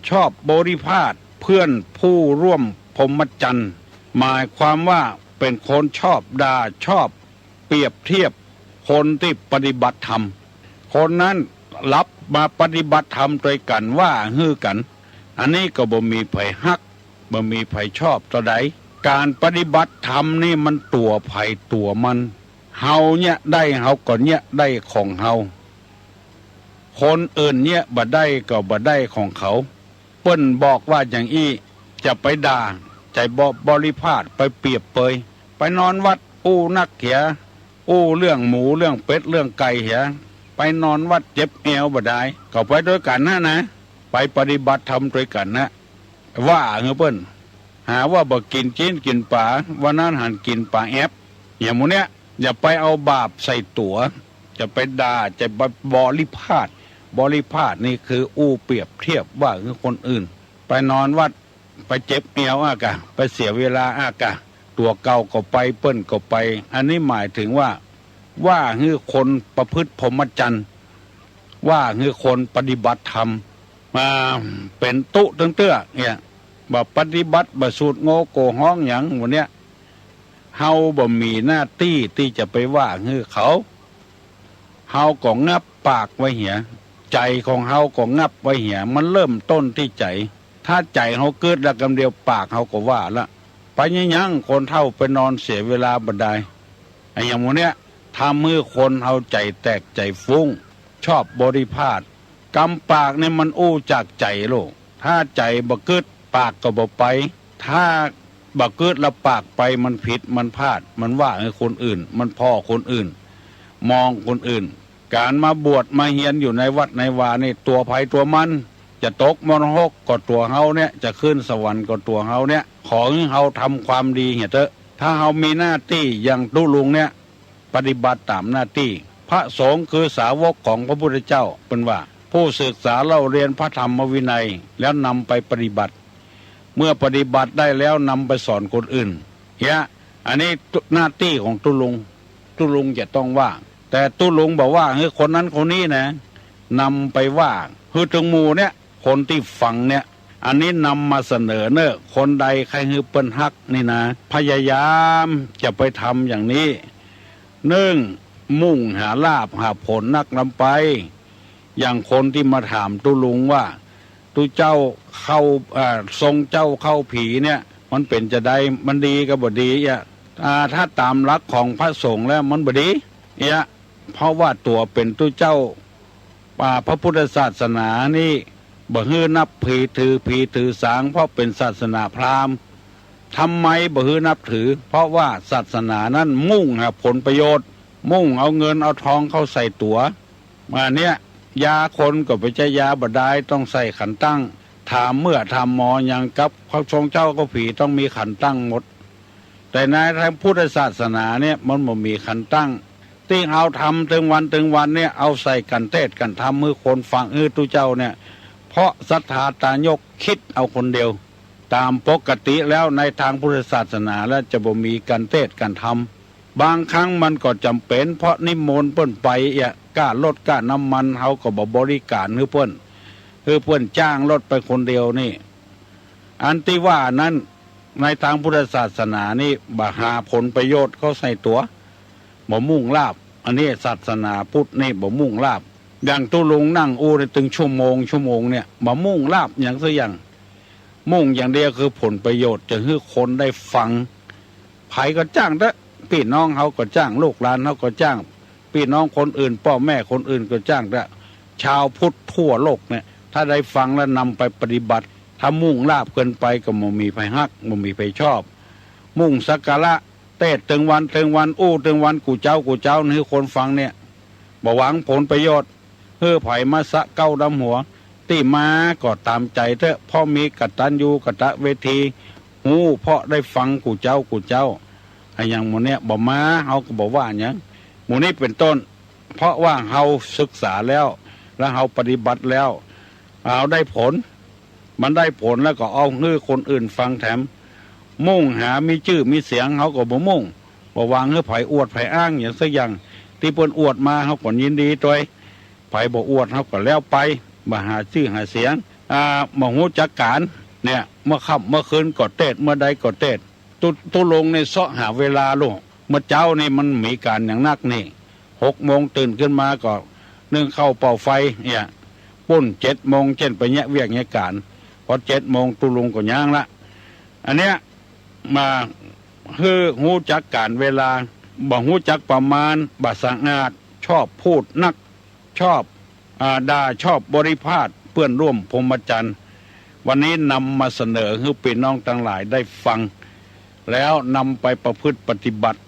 ชอบบริภาษเพื่อนผู้ร่วมพรหมจรรย์ หมายความว่าเป๋นคนชอบด่า ชอบเปรียบเทียบคนตี้ปฏิบัติธรรม คนนั้นลับมาปฏิบัติธรรมตวยกั๋น ว่าหื้อกั๋น อันนี้ก็บ่มีใผฮัก บ่มีใผชอบเต้าใด ก๋านปฏิบัติธรรมนี่มันตั๋วใผตั๋วมัน เฮาเยียะได้เฮาก็เยียะได้ของเฮา คนอื่นเยียะบ่ได้ก็บ่ได้ของเขา เปิ้นบอกว่าอย่างอี้ จะไปด่า จะบ่บริภาษไปเปรียบเปย ไปนอนวัดอู้นักเหีย อู้เรื่องหมูเรื่องเป็ดเรื่องไก่เหีย ไปนอนวัดเจ็บแอวบ่ดาย ก็ไปตวยกั๋นนะนะ ไปปฏิบัติธรรมตวยกั๋นนะ ว่าหื้อเปิ้น หาว่าบ่กิ๋นจีนกิ๋นป๋า วันนั้นหันกิ๋นป๋าแอป อย่างหมู่เนี้ย อย่าไปเอาบาปใส่ตั๋ว จะไปด่า จะไปบริภาษ บริภาษนี่คืออู้เปรียบเทียบว่าหื้อคนอื่น ไปนอนวัด ไปเจ็บแอวอะกะ ไปเสียเวลาอะกะ ตั๋วเก่าก็ไป เปิ้นก็ไป อันนี้หมายถึงว่า ว่าหื้อคนประพฤติพรหมจรรย์ ว่าหื้อคนปฏิบัติธรรม มาเป๋นตุ๊ตึงเตื้อเนี่ย บ่ปฏิบัติ บ่สูดโงโกฮ้องหยังหมู่เนี้ย เฮาบ่มีหน้าตี้ตี้จะไปว่าหื้อเขา เฮาก็งับปากไว้เหีย ใจ๋ของเฮาก็งับไว้เหีย มันเริ่มต้นตี้ใจ๋ ถ้าใจ๋เฮากึ๊ดแล้วกำเดียวปากเฮาก็ว่าละ ไปเยียะหยังคนเฒ่าไปนอนเสียเวลาบ่ดาย อะอย่างหมู่เนี้ย ทำหื้อคนเฮาใจ๋แตกใจ๋ฟุ้ง ชอบบริภาษ กำปากนี่มันอู้จากใจ๋โลก ถ้าใจ๋บ่กึ๊ด ปากก็บ่ไป ถ้าบ่กึ๊ดแล้วปากไป มันผิด มันพลาด มันว่าหื้อคนอื่น มันผ่อคนอื่น มองคนอื่น ก๋านมาบวชมาเฮียนอยู่ในวัดในวานี่ ตั๋วใผตั๋วมัน จะตกมรหกก็ตั๋วเฮาเนี่ย จะขึ้นสวรรค์ก็ตั๋วเฮาเนี่ย ขอหื้อเฮาทำความดีเหียเต๊อะ ถ้าเฮามีหน้าตี้อย่างตุ๊ลุงเนี่ย ปฏิบัติต๋ามหน้าตี้ พระสงฆ์คือสาวกของพระพุทธเจ้า เปิ้นว่า ผู้ศึกษาเล่าเรียนพระธรรมวินัย แล้วนำไปปฏิบัติ เมื่อปฏิบัติได้แล้วนำไปสอนคนอื่น เหีย อันนี้หน้าตี้ของตุ๊ลุง ตุ๊ลุงจะต้องว่า แต่ตุ๊ลุงบ่ว่าหื้อคนนั้นคนนี้นะ นำไปว่าหื้อตึงหมู่เนี่ย คนตี้ฟังเนี่ย อันนี้นำมาเสนอเน้อ คนใดใค่หื้อเปิ้นฮักนี่นะ พยายามจะไปทำอย่างนี้ หนึ่ง มุ่งหาลาภหาผลนักลำไป อย่างคนตี้มาถามตุ๊ลุงว่า ตุ๊เจ้าเข้า เอ่อ ทรงเจ้าเข้าผีเนี่ย มันเป๋นจาใด มันดีก็บ่ดีเอี้ย อ่า ถ้าต๋ามหลักของพระสงฆ์แล้วมันบ่ดีเอี้ย เพราะว่าตั๋วเป๋นตุ๊เจ้า อ่า พระพุทธศาสนานี่บ่หื้อนับผีถือผีถือสาง เพราะเป๋นศาสนาพราหมณ์ ทำไมบ่หื้อนับถือ เพราะว่าศาสนานั้นมุ่งหาผลประโยชน์ มุ่งเอาเงินเอาทองเข้าใส่ตั๋ว มาเนี่ย ยาคนก็บ่ใจ้ยาบ่ดาย ต้องใส่ขันตั้ง ถามเมื่อถามหมอหยังกับพระสงฆ์เจ้าเข้าผีต้องมีขันตั้งหมด แต่ในทางพุทธศาสนาเนี่ยมันบ่มีขันตั้ง ตี้เฮาทำตึงวันตึงวันเนี่ย เอาใส่กั๋นเตศน์กั๋นธรรมหื้อคนฟังหื้อตุ๊เจ้าเนี่ย เพราะศรัทธาตายกคิดเอาคนเดียว ต๋ามปกติแล้วในทางพุทธศาสนาแล้วจะบ่มีกั๋นเตศน์กั๋นธรรม บางครั้งมันก็จ๋ำเป๋น เพราะนิมนต์เปิ้นไปเอี้ย ก้ารถก้าน้ำมัน เฮาก็บ่บริก๋ารหื้อเปิ้น หื้อเปิ้นจ้างรถไปคนเดียวนี่ อันตี้ว่านั้น ในตางพุทธศาสนานี่บ่หาผลประโยชน์เข้าใส่ตั๋ว บ่มุ่งลาภ อันนี้ศาสนาพุทธนี่บ่มุ่งลาภ อย่างตุ๊ลุงนั่งอู้นี่ตึงชั่วโมงชั่วโมงเนี่ย บ่มุ่งลาภหยังสักอย่าง มุ่งอย่างเดียวคือผลประโยชน์ จะหื้อคนได้ฟัง ใผก็จ้างเต๊อะ ปี้น้องเฮาก็จ้าง ลูกหลานเฮาก็จ้าง ปี้น้องคนอื่น ป้อแม่คนอื่นก็จ้างเต๊อะ ชาวพุทธทั่วโลกเนี่ย ถ้าได้ฟังแล้วนำไปปฏิบัติ ถ้ามุ่งลาภเกินไปก็บ่มีใผฮัก บ่มีใผชอบ มุ่งสักการะ เตสน์ตึงวันตึงวัน อู้ตึงวัน กู้เจ๊ากู้เจ๊า หื้อคนฟังเนี่ย บ่หวังผลประโยชน์ หื้อใผมาสะเก๊าดำหัว ตี้มาก็ต๋ามใจ๋เต๊อะ เพราะมีกตัญญูกตเวที ฮู้เพราะได้ฟังกู้เจ๊ากู้เจ๊า อะหยังหมู่เนี่ย บ่มา เฮาก็บ่ว่าหยัง หมู่นี้เป๋นต้น เพราะว่าเฮาศึกษาแล้ว แล้วเฮาปฏิบัติแล้ว เฮาได้ผล มันได้ผลแล้วก็เอาหื้อคนอื่นฟังแถม มุ่งหามีจื้อมีเสียง เฮาก็บ่มุ่ง บ่หวังหื้อใผอวดใผอ้างหยังสักอย่าง ตี้เปิ้นอวดมาเฮาก็ยินดีตวย ใผบ่อวดเฮาก็แล้วไป บ่หาจื้อหาเสียง อ่า บ่ฮู้จักก๋าน เนี่ย เมื่อค่ำเมื่อคืนก็เตสน์ เมื่อใดก็เตสน์ ตุ๊ ตุ๊ลุงนี่เซาะหาเวลาลูก เมื่อเจ๊านี่มันมีก๋านอย่างนักนี่ หกโมงตื่นขึ้นมาก็นึ่งข้าวเป่าไฟเนี่ย ปุ้นเจ็ดโมง เจ้นไปเยียะเวียกเยียะก๋าน พอเจ็ดโมงตุ๊ลุงก็ย้างละ อันเนี้ย มาหื้อฮู้จักก๋านเวลา บ่ฮู้จักประมาณ บ่สะอาด ชอบพูดนัก ชอบ อ่า ด่า ชอบบริพาทเปื้อนร่วมพรหมจรรย์ วันนี้นำมาเสนอหื้อปี้น้องตังหลายได้ฟัง แล้วนำไปประพฤติปฏิบัติ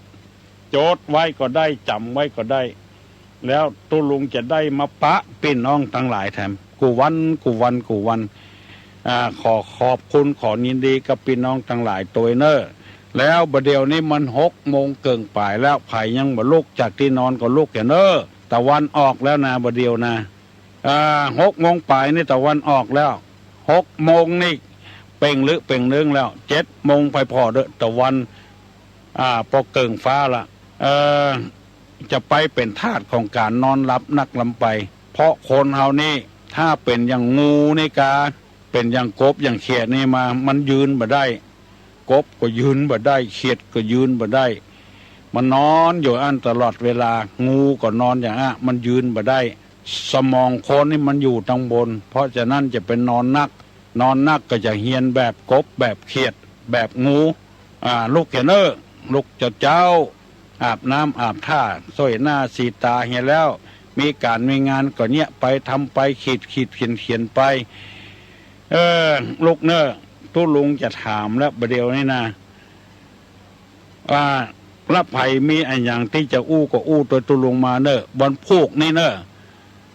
โจทย์ไว้ก็ได้ จ๋ำไว้ก็ได้ แล้วตุ๊ลุงจะได้มาปะปี้น้องตังหลายแถม กู้วัน กู้วัน กู้วัน อ่า ขอขอบคุณ ขอยินดีกับปี้น้องตังหลายตวยเน่อ แล้วบ่าเดี่ยวนี้มันหกโมงเกิ่งป๋ายแล้ว ใผยังบ่ลุกจากตี้นอนก็ลุกเหียเน่อ ตะวันออกแล้วนะ บ่าเดี่ยวนะ อ่า หกโมงป๋ายนี่ตะวันออกแล้ว หกโมงนี่เป่งลึเป่งเนึงแล้ว เจ็ดโมงไปผ่อเด้อ ตะวัน อ่า ปอเกิ่งฟ้าละ เอ่อ จะไปเป๋นทาสของก๋านนอนหลับนักล้ำไป เพราะคนเฮานี่ ถ้าเป๋นอย่างงูนี่กา เป๋นอย่างกบอย่างเขียดนี่มา มันยืนบ่ได้ กบก็ยืนบ่ได้ เขียดก็ยืนบ่ได้ มันนอนอยู่อั้นตลอดเวลา งูก็นอนอย่างอะ มันยืนบ่ได้ สมองคนนี่มันอยู่ตังบน เพราะฉะนั้นจะไปนอนนัก นอนนักก็จะเฮียนแบบกบ แบบเขียด แบบงู อ่า ลุกเหียเน่อ ลุกเจ๊าเจ๊า อาบน้ำอาบท่า โซ้ยหน้าสีต๋าเหียแล้ว มีก๋านมีงานก็เยียะไป ทำไป ขีดขีดเขียนเขียนไป เออ ลุกเน่อ ตุ๊ลุงจะถามแล้ว บ่าเดี่ยวนี้นะ ว่า ละใผมีอะหยังตี้จะอู้ก็อู้ตวยตุ๊ลุงมาเน่อ วันพูกนี่เน่อ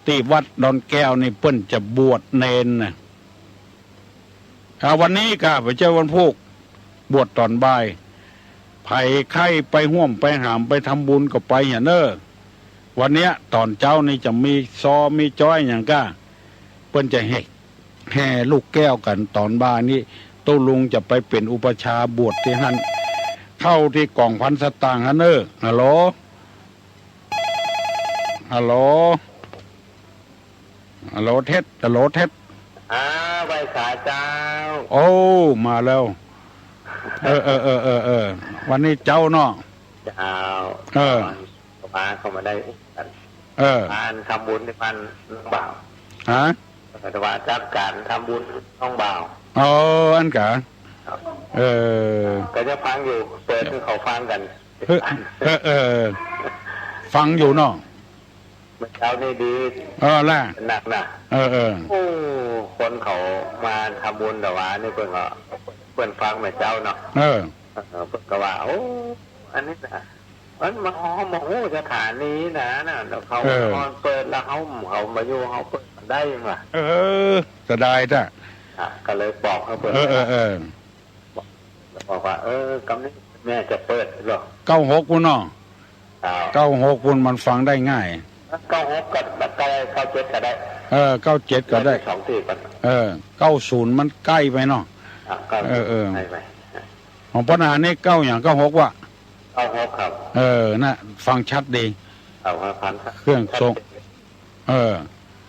ตี้วัดดอนแก้วนี่เปิ้นจะบวชเณรนะ อ่า วันนี้กา บ่ใจ้วันพูก บวชต๋อนบ่าย ใผใค่ไปฮ่วมไปหามไปทำบุญก็ไปเหียเน่อ วันเนี้ยต๋อนเจ๊านี่จะมีซอมีจ๊อยหยังก้า เปิ้นจะแห่ แห่ลูกแก้วกั๋นต๋อนบ่ายนี่ ตุ๊ลุงจะไปเป๋นอุปัชฌาย์บวชตี้หั้น เข้าตี้ก๋องพันสตางค์หั้นเน่อ ฮัลโหล ฮัลโหล ฮัลโหลเท็ด ฮัลโหลเท็ด อ้าว ไหว้สาเจ้า โอ้ มาแล้ว เออ เออ วันนี้เจ๊าเนาะ เจ้า เออ พาเข้ามาได้กัน เออ บ้านทำบุญในบ้านน้องบ่าว ฮะ แต่ว่าจัดก๋านทำบุญน้องบ่าว อ๋อ อั้นกา ครับ เออ ก็จะฟังอยู่ เปิดหื้อเขาฟังกั๋น เออ เออ เออ ฟังอยู่เนาะ เมื่อเจ๊านี่ดี เออ ล่ะ หนักนะ เออ เออ โอ้ คนเขามาทำบุญแต่ว่านี่เปิ้นก็ เปิ้นฟังเมื่อเจ๊าเนาะ เออ เออ เปิ้นก็ว่า โอ้ อันนี้นะ มันมาฮอดมาฮู้สถานีนะ น่ะ แล้วเขา เออ นอนเปิดแล้วเขา เขามาอยู่ เขาเปิดได้มา เออ เสียดายจ้ะ อ่ะ ก็เลยบอกเขาเปิด เออ เออ เออ บอกว่า เออ กำนี้แม่จะเปิดหรอ เก้าหกพุ้นเนาะ ครับ เก้าหกพุ้นมันฟังได้ง่าย เก้าหกก็ได้ เก้าเจ็ดก็ได้ เออ เก้าเจ็ดก็ได้ ได้สองตี้ก่อน เออ เก้าศูนย์มันใก้ไปเนาะ อ่ะ เก้า เออ เออ ใก้ไป ของปัญหานี่เก้าหยัง เก้าหกวะ เก้าหกครับ เออ น่ะ ฟังชัดดี เอาครับ ฟังชัด เครื่องทรง ชัดเจน เออ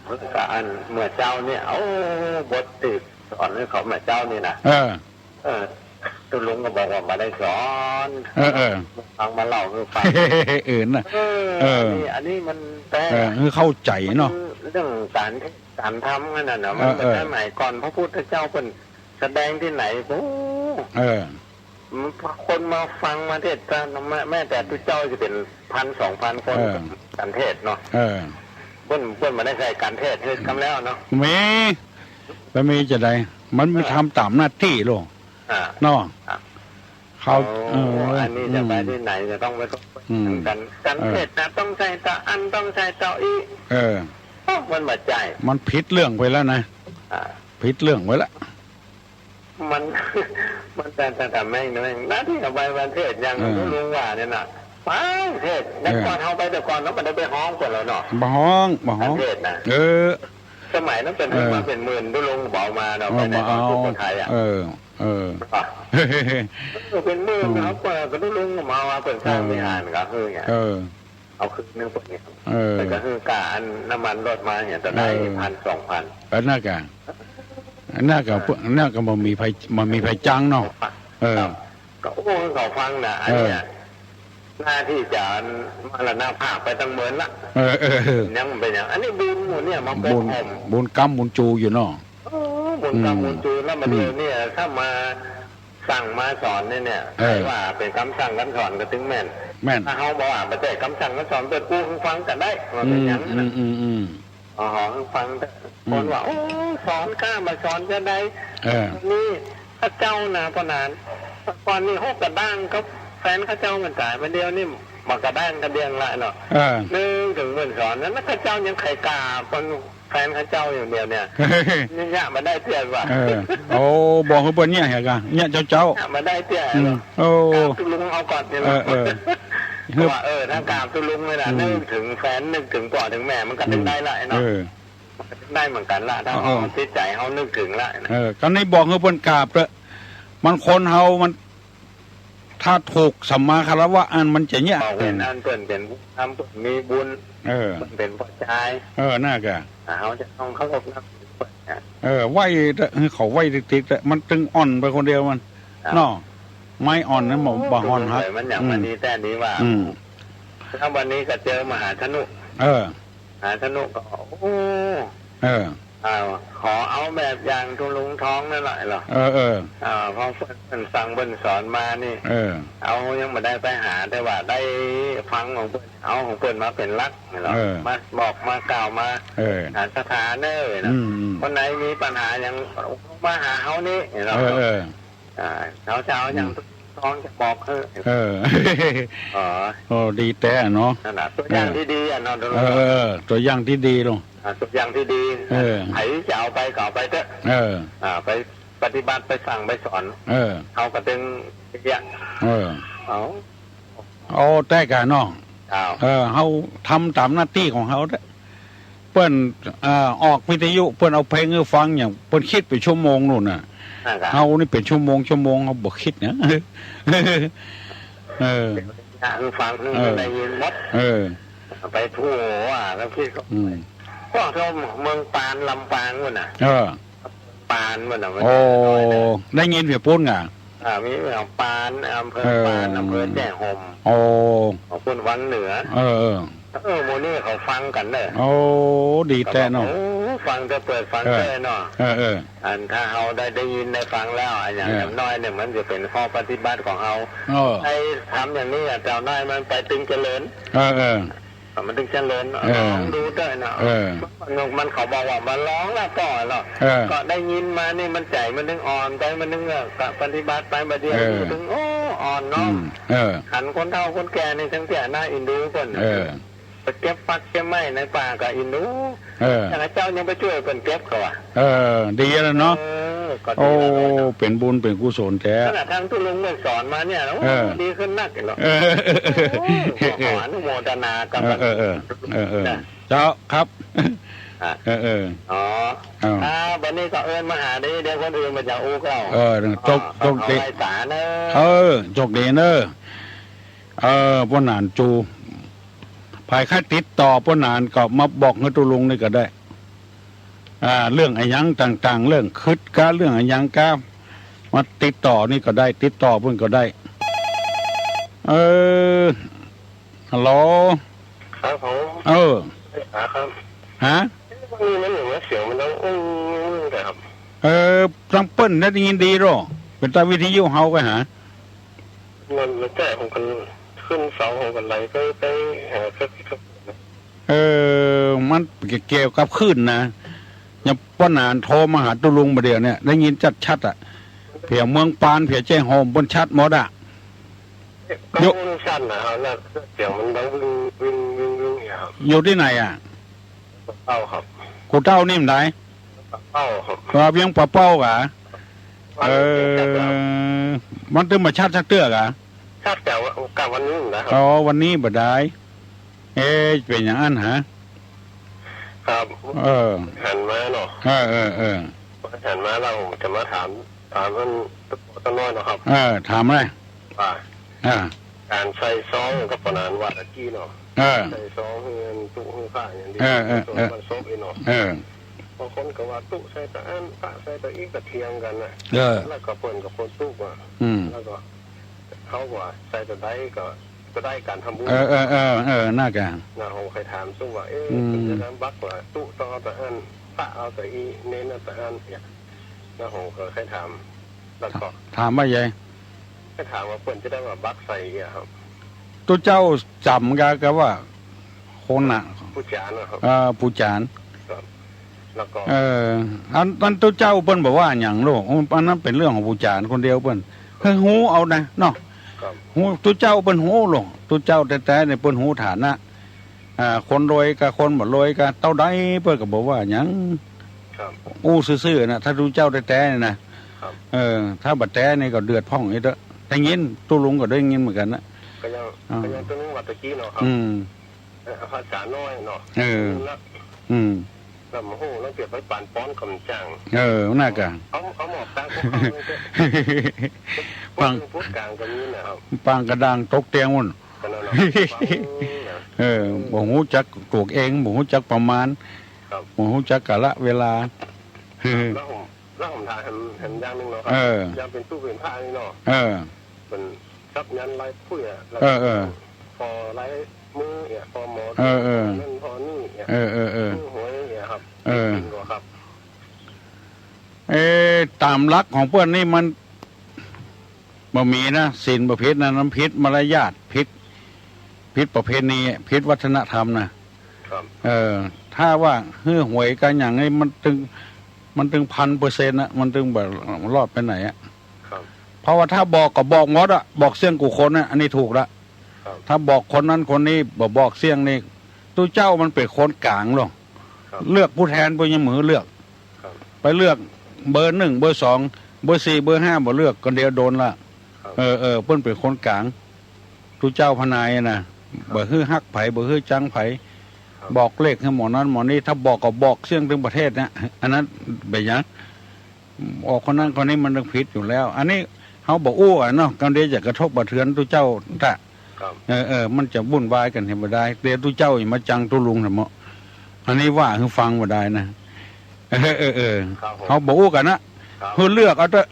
แล้วก็อันเมื่อเจ๊าเนี่ย โอ้ บทตี้สอนหื้อเขาเมื่อเจ๊านี่นะ เออ เออ ตุ๊ลุงก็บอกว่าบ่ได้สอน เออ เออ ฟังมาเล่าหื้อฟัง เออ นะ เออ เออ อันนี้ อันนี้มันแปลก เออ หื้อเข้าใจ๋เนาะ มันเรื่องก๋านเทศน์ก๋านธรรมนั่นน่ะ เออ มัน เออ สมัยก่อนพระพุทธเจ้าเปิ้นแสดงตี้ไหน โอ้ เออ คนมาฟังมาเทศน์ แม้ แม้แต่ตุ๊เจ้าจะเป๋นพันสองพันคน เออ ก๋านเทศน์เนาะ เออ เปิ้น เปิ้นบ่ได้ใส่ก๋านเทศน์หื้อ อืม กำแล้วเนาะ มี บ่มีจะใด มัน เออ ทำต๋ามหน้าตี้โลด อ่า เนาะ อ่ะ เขา โอ้ เออ อันนี้จะไป อืม ตี้ไหนจะต้องไป อืม กั๋น กั๋น เออ เทศน์นะ ต้องใส่เต้าอั้น ต้องใส่เต้าอี้ เออ โอ้ มันบ่ใจ้ มันผิดเรื่องไปแล้วนะ อ่า ผิดเรื่องไปแล้ว มัน มันแต่ แต่ แต่แม่งนะ แม่งหน้าตี้เอาไปประเทศน์อย่าง เออ ตุ๊ลุงว่าเนี่ยน่ะ ไปเทศน์ แล้ว เออ ก่อนเฮาไปแต่ก่อนเนาะ มันได้ไปฮ้องก่อนแล้วเนาะ บ่ฮ้อง บ่ฮ้อง ประเทศน์นะ เออ สมัยนั้นเป๋น เออ มาเป๋นหมื่นตุ๊ลุงบ่เอามาเนาะ เออ ไปไหน บ่เอา สุโขทัยอะ เออ เออ อ่ะ เออ เป๋นหมื่น อืม นะครับ เปิ้นก็ตุ๊ลุงก็มาว่าเปิ้นสร้าง เออ วิหารก็คือเนี่ย เออ เอาคืนนึงเปิ้นเนี่ย เออ เปิ้นก็คือกาอันน้ำมันรถมาเนี่ย ต๋อนนั้น เออ พันสองพัน อันนั้นกะ อันนั้นกะ เออ อันนั้นกะบ่มีไผ บ่มีไผจั้งเนาะ เออ ครับ ก็โอ้ เขาฟังนะ อันเนี้ย เออ หน้าตี้จะมรณภาพไปตังเมินละ เออ เออ เออ ยังเป๋นอย่าง อันนี้บุญหมู่เนี่ยมาปก บุญ คลุม บุญกำบุญจูอยู่เนาะ โอ้ บุญกำ อืม บุญจู แล้วมาเดี๋ยวเนี่ย อืม ถ้ามาสั่งมาสอนเนี่ย เนี่ย เออ ใครว่าเป๋นกำสั่งกำสอนก็ตึงแม่น แม่น ถ้าเฮาบอกว่าบ่ใจ้กำสั่งกำสอน เปิ้นกู้หื้อฟังก็ได้ ว่าเป๋นอย่างนั้น อืม อืม อืม อืม อ๋อ ฟังแต่ อืม คนว่า โอ้ สอนก้ามาสอนจะได้ เออ นี่ข้าเจ้านะ ป้อหนาน ก่อนนี่หกกระด้างกับแฟนข้าเจ้ามันต๋าย มาเดี๋ยวนี่บ่กระด้างกระเดียงละเนาะ เออ นึกเถิงเปิ้นสอนนั้น ข้าเจ้ายังไขก่าเปิ้นแฟนข้าเจ้าอย่างเดียวเนี่ย นี่เยียะบ่ได้เตื้อว่ะ เออ โอ้ บอกหื้อเปิ้นเยียะเหรอกะ เยียะเจ้าๆ เยียะบ่ได้เตื้อ อืม เนาะ โอ้ กราบตุ๊ลุงเอาก่อนนี่ เออ เนาะ เออ เพราะว่า เออ ถ้ากราบตุ๊ลุงเนี่ยนะ อืม นึกเถิงแฟน นึกเถิงป้อเถิงแม่ มันก็ตึงได้ละเนาะ เออ มันก็ได้เหมือนกั๋นละ ถ้า เออ เฮาจิตใจ๋เฮานึกเถิงละนะ เออ ก็นี่บอกหื้อเปิ้นกราบเต๊อะ มันคนเฮามัน ถ้าถูกสัมมาคารวะอันมันจะเยียะ บอกเปิ้น เออ อันเปิ้นเป๋นผู้นำ เปิ้นมีบุญ เออ เปิ้นเป๋นป้อจาย เออ นั่นกะ อ่า เฮาจะต้องเคารพนับถือเปิ้นนะ เออ ไหว้เต๊อะ หื้อเขาไหว้ติดๆ เต๊อะ มันตึงอ่อนไปคนเดียวมัน ครับ เนาะ ไม้อ่อนนั้นบ่ โอ้ บ่ฮ้อนฮัก ดูเลยมันอย่าง อืม วันนี้แต่นี้ว่า อืม แล้ววันนี้ก็เจอมหาธนุ เออ มหาธนุก็ โอ้ เออ อ้าว ขอเอาแบบอย่างตุ๊ลุงทองนั่นแหละเหรอ เออ เออ อ่า พอเปิ้น เปิ้นสั่งเปิ้นสอนมานี่ เออ เฮายังบ่ได้ไปหา แต่ว่าได้ฟังของเปิ้น เอาของเปิ้นมาเป๋นหลักนี่เหรอ เออ มาบอกมากล่าวมา เออ หาศรัทธาเน้อนะ อืม อืม คนไหนมีปัญหาหยังมาหาเฮานี่เหรอ เออ เออ อ่า เฮาจะเอาอย่าง อืม ตุ๊ลุงทองจะบอกหื้อ เออ อ๋อ โอ้ ดีแต๊เนาะ นั่นน่ะ ตัวอย่าง เออ ตี้ดีอะเนาะ เออ เออ ตัวอย่างตี้ดีเนาะ อ่า ตัวอย่างตี้ดี เออ ใผจะเอาไปก็เอาไปเต๊อะ เออ อ่า ไปปฏิบัติ ไปสั่งไปสอน เออ เฮาก็ตึงเยียะ เออ เอา โอ้ แต๊กะเนาะ อ้าว เออ เฮาทำต๋ามหน้าตี้ของเฮาเต๊อะ เปิ้น เอ่อ ออกวิทยุ เปิ้นเอาเพลงหื้อฟังอย่าง เปิ้นคิดเป๋นชั่วโมงนู่นน่ะ นั่นกะ เฮานี่เป๋นชั่วโมง ชั่วโมง เฮาบ่คิดนะ เออ หื้อฟัง หื้อ เออ ได้ยินหมด เออ ไปทั่วว่า แล้วคิดก็ อืม พวกเฮาเมืองปาน ลำปางนู่นน่ะ เออ ปานมันน่ะ มัน โอ้ ได้ยินเสียงปุ้นอ่ะ อ่า มีเมืองปาน อำเภอ เออ ปาน อำเภอแจ้ห่ม โอ้ ของปุ้นวังเหนือ เออ เออ เออ หมู่นี้เขาฟังกั๋นเน่อ โอ้ ดีแต๊เนาะ โอ้ ฟังแต่เปิ้นฟัง เออ แต๊เนาะ เออ เออ อันถ้าเฮาได้ ได้ยินได้ฟังแล้ว อันอย่าง เออ อย่างน้อยเนี่ย มันจะเป๋นข้อปฏิบัติของเฮา เออ ได้ทำอย่างนี้อ่ะ เจ้าน้อยมันไปตึงเจริญ เออ เออ มันตึงเจริญ เออ ลองดูเต๊อะนะ เออ มัน มันเขาบอกว่ามันลองแล้วก็เนาะ เออ ก็ได้ยินมานี่มันใจ๋มันตึงอ่อนไป มันตึง เออ ก็ปฏิบัติไป บัดเดี๋ยว เออ นี้ตึง โอ้ อ่อนน้อม อืม เออ หันคนเฒ่าคนแก่นี่ตึงเตี้ยน่าเอ็นดูเปิ้น เออ ไปเก็บฟักเก็บไม้ในป่าก็เอ็นดู เออ อย่างเจ้ายังไปจ้วยเปิ้นเก็บเขาอะ เออ ดีแล้วเนาะ เออ ก็ดีแล้วเนาะ โอ้ เป๋นบุญเป๋นกุศลแต๊ ขนาดทางตุ๊ลุงเปิ้นสอนมาเนี่ย โอ้ เออ ดีขึ้นนักเนาะ เออ โอ้ ขออนุโมทนากับ เออ เออ เออ เออ เออ นะ เจ้าครับ อ่ะ เออ เออ อ๋อ เอา อ่า วันนี้ก็เอิ้นมาหาได้ เดี๋ยวคนอื่นมันจะอู้เก่า เออ โจค อ๋อ โจคดี ขอไหว้สาเนอะ เออ โจคดีเนอะ เออ ป้อหนานจู ใผใค่ติดต่อป้อหนานก็มาบอกหื้อตุ๊ลุงนี่ก็ได้ อ่า เรื่องอะหยังต่างๆ เรื่องคริสต์กา เรื่องอะหยังกา มาติดต่อนี่ก็ได้ ติดต่อเปิ้นก็ได้ เออ ฮัลโหล ครับผม เออ ครับ ฮะ วันนี้มันเหมือนเสียงมันดังอึ้งอึ้งอึ้งนะครับ เออ ตังเปิ้นน่ะได้ยินดีหรอ เป๋นตาวิทยุเฮาก็หา มัน มันแจ้ผมกันขึ้นเสาผมกันไหลไป ไปหาครับ ครับ เออ มันเกี่ยวกับคลื่นนะ อย่างป้อหนานโทรมาหาตุ๊ลุงบ่าเดี่ยวเนี่ย ได้ยินชัดๆ อะ เผียเมืองปาน เผียแจ้ห่ม เปิ้นชัดหมดอะ ก็ โย มันสั้นนะครับ แล้วเสียงมันดังวิ่ง วิ่ง วิ่ง วิ่งเนี่ยครับ อยู่ตี้ไหนอะ เป้าครับ กูเต้านี่มันได เป้าครับ เออ เวียงป่าเป้ากะ เออ มันตึงบ่ชัดสักเตื้อกะ ชัดกะวัน กะวันนี้นะครับ อ๋อ วันนี้บ่ได้ เอ๊ะ เป๋นอย่างอั้นหา ครับ เออ หันมาเนาะ เออ เออ เออ หันมาแล้วผมจะมาถาม ถามเปิ้นสักน้อยเนาะครับ เออ ถามเลย ว่า อ่า ก๋านใส่ซองกับป้อหนานว่าตะกี้เนาะ เออ ใส่ซองหื้อตุ๊หื้อพระอย่างนี้ เออ เออ เออ มันศพอีกเนาะ เออ บางคนก็ว่าตุ๊ใส่ตะอั้น พระใส่ตะอี้ ก็เถียงกั๋นน่ะ เออ แล้วก็เปิ้นก็คนตุ๊ว่า อืม แล้วก็ เขาว่าใส่ตะใดก็ ก็ได้ก๋านทำบุญ เออ เออ เออ เออ น่ากะ น่ะ ผมเคยถามซุ่มว่า เอ๊ะ อืม เปิ้นจะนำบักว่าตุ๊ต้องเอาตะอั้น พระเอาตะอี้ เณรเอาตะอั้นเนี่ย น่ะ ผมก็เคยถาม แล้วก็ ถามว่าไง เคยถามว่าเปิ้นจะได้ว่าบักใส่เนี่ยครับ ตุ๊เจ้าจ๋ำกะ กะว่า คนน่ะ ผู้จ๋ารนะครับ เออ ผู้จ๋าร ครับ แล้วก็ เออ อัน อันตุ๊เจ้าเปิ้นบ่ว่าหยังหรอก อันนั้นเป๋นเรื่องของผู้จ๋ารคนเดียวเปิ้น คือฮู้เอานะเนาะ ครับ ฮู้ ตุ๊เจ้าเปิ้นฮู้หรอก ตุ๊เจ้าแต๊ๆ เนี่ยเปิ้นฮู้ฐานะ อ่า คนรวยกับคนบ่รวยกับเต้าใดเปิ้นก็บ่ว่าหยัง ครับ อู้ซื่อๆ นะ ถ้าตุ๊เจ้าแต๊ๆ เนี่ยนะ ครับ เออ ถ้าบ่แต๊นี่ก็เดือดพ่องอีกเต๊อะ ได้ยิน ตุ๊ลุงก็ได้ยินเหมือนกั๋นนะ ก็ยัง อ่า ก็ยังตุ๊ลุงว่าตะกี้เนาะครับ อืม เออ ภาษาน้อยเนาะ เออ นะ อืม แล้วบ่ฮู้ แล้วเปรียบไปปานป้อนกำจัง เออ น่ากะ เอา เอาหมอกตางพวกเขาเลยเถอะ ปาง พูดกลางก็มีนะครับ ปางกระด้างตกเตียงมุ่น ก็นั่นน่ะ ฟังนะ เออ บ่ฮู้จักตั๋วเอง บ่ฮู้จักประมาณ ครับ บ่ฮู้จักกาละเวลา แล้วผม แล้วผมถามแหม แหมอย่างนึ่งเนาะครับ เออ อย่างเป๋นตุ๊เป๋นพระนี่เนาะ เออ เปิ้นสักยันต์ลายคุยอะ แล้ว เออ เออ ผ่อลายมือเนี่ย ผ่อหมอ เออ เออ นั่นผ่อนี่เนี่ย เออ เออ เออ ซื้อหวยเนี่ยครับ เออ จริงบ่ครับ เอ๊ะ ต๋ามหลักของเปิ้นนี่มันบ่มีนะ ศีลบ่ผิดนะ มันผิดมารยาท ผิด ผิดประเพณี ผิดวัฒนธรรมนะ ครับ เออ ถ้าว่าหื้อหวยกั๋นอย่างนี้ มันตึง มันตึงพันเปอร์เซ็นต์นะ มันตึงบ่รอดไปไหนอะ ครับ เพราะว่าถ้าบอกก็บอกหมดอะ บอกเสี้ยงกู้คนอะ อันนี้ถูกละ ครับ ถ้าบอกคนนั้นคนนี้ บ่บอกเสี้ยงนี่ ตุ๊เจ้ามันเป๋นคนก๋างหรอก ครับ เลือกผู้แทนเปิ้นยังบ่หื้อเลือก ครับ ไปเลือกเบอร์หนึ่ง เบอร์สอง เบอร์สี่ เบอร์ห้า บ่เลือก คนเดียวโดนละ ครับ เออ เออ เปิ้นเป๋นคนก๋าง ตุ๊เจ้าพะนายน่ะ ครับ บ่หื้อฮักใผ บ่หื้อจังใผ ครับ บอกเลขหื้อหมอนั้นหมอนี้ ถ้าบอกก็บอกเสี้ยงตึงประเทศนะ อันนั้นเป๋นหยัง ออกคนนั้นคนนี้มันตึงผิดอยู่แล้ว อันนี้เฮาบ่อู้อะเนาะ กำเดียวจะกระทบกระเทือนตุ๊เจ้าตะ ครับ เออ เออ มันจะวุ่นวายกั๋นเหียบ่ดาย เดี๋ยวตุ๊เจ้าจะมาจังตุ๊ลุงแหมเนาะ อันนี้ว่าหื้อฟังบ่ดายนะ เออ เออ เออ ครับผม เฮาบ่อู้กั๋นนะ ครับ หื้อเลือกเอาเต๊อะ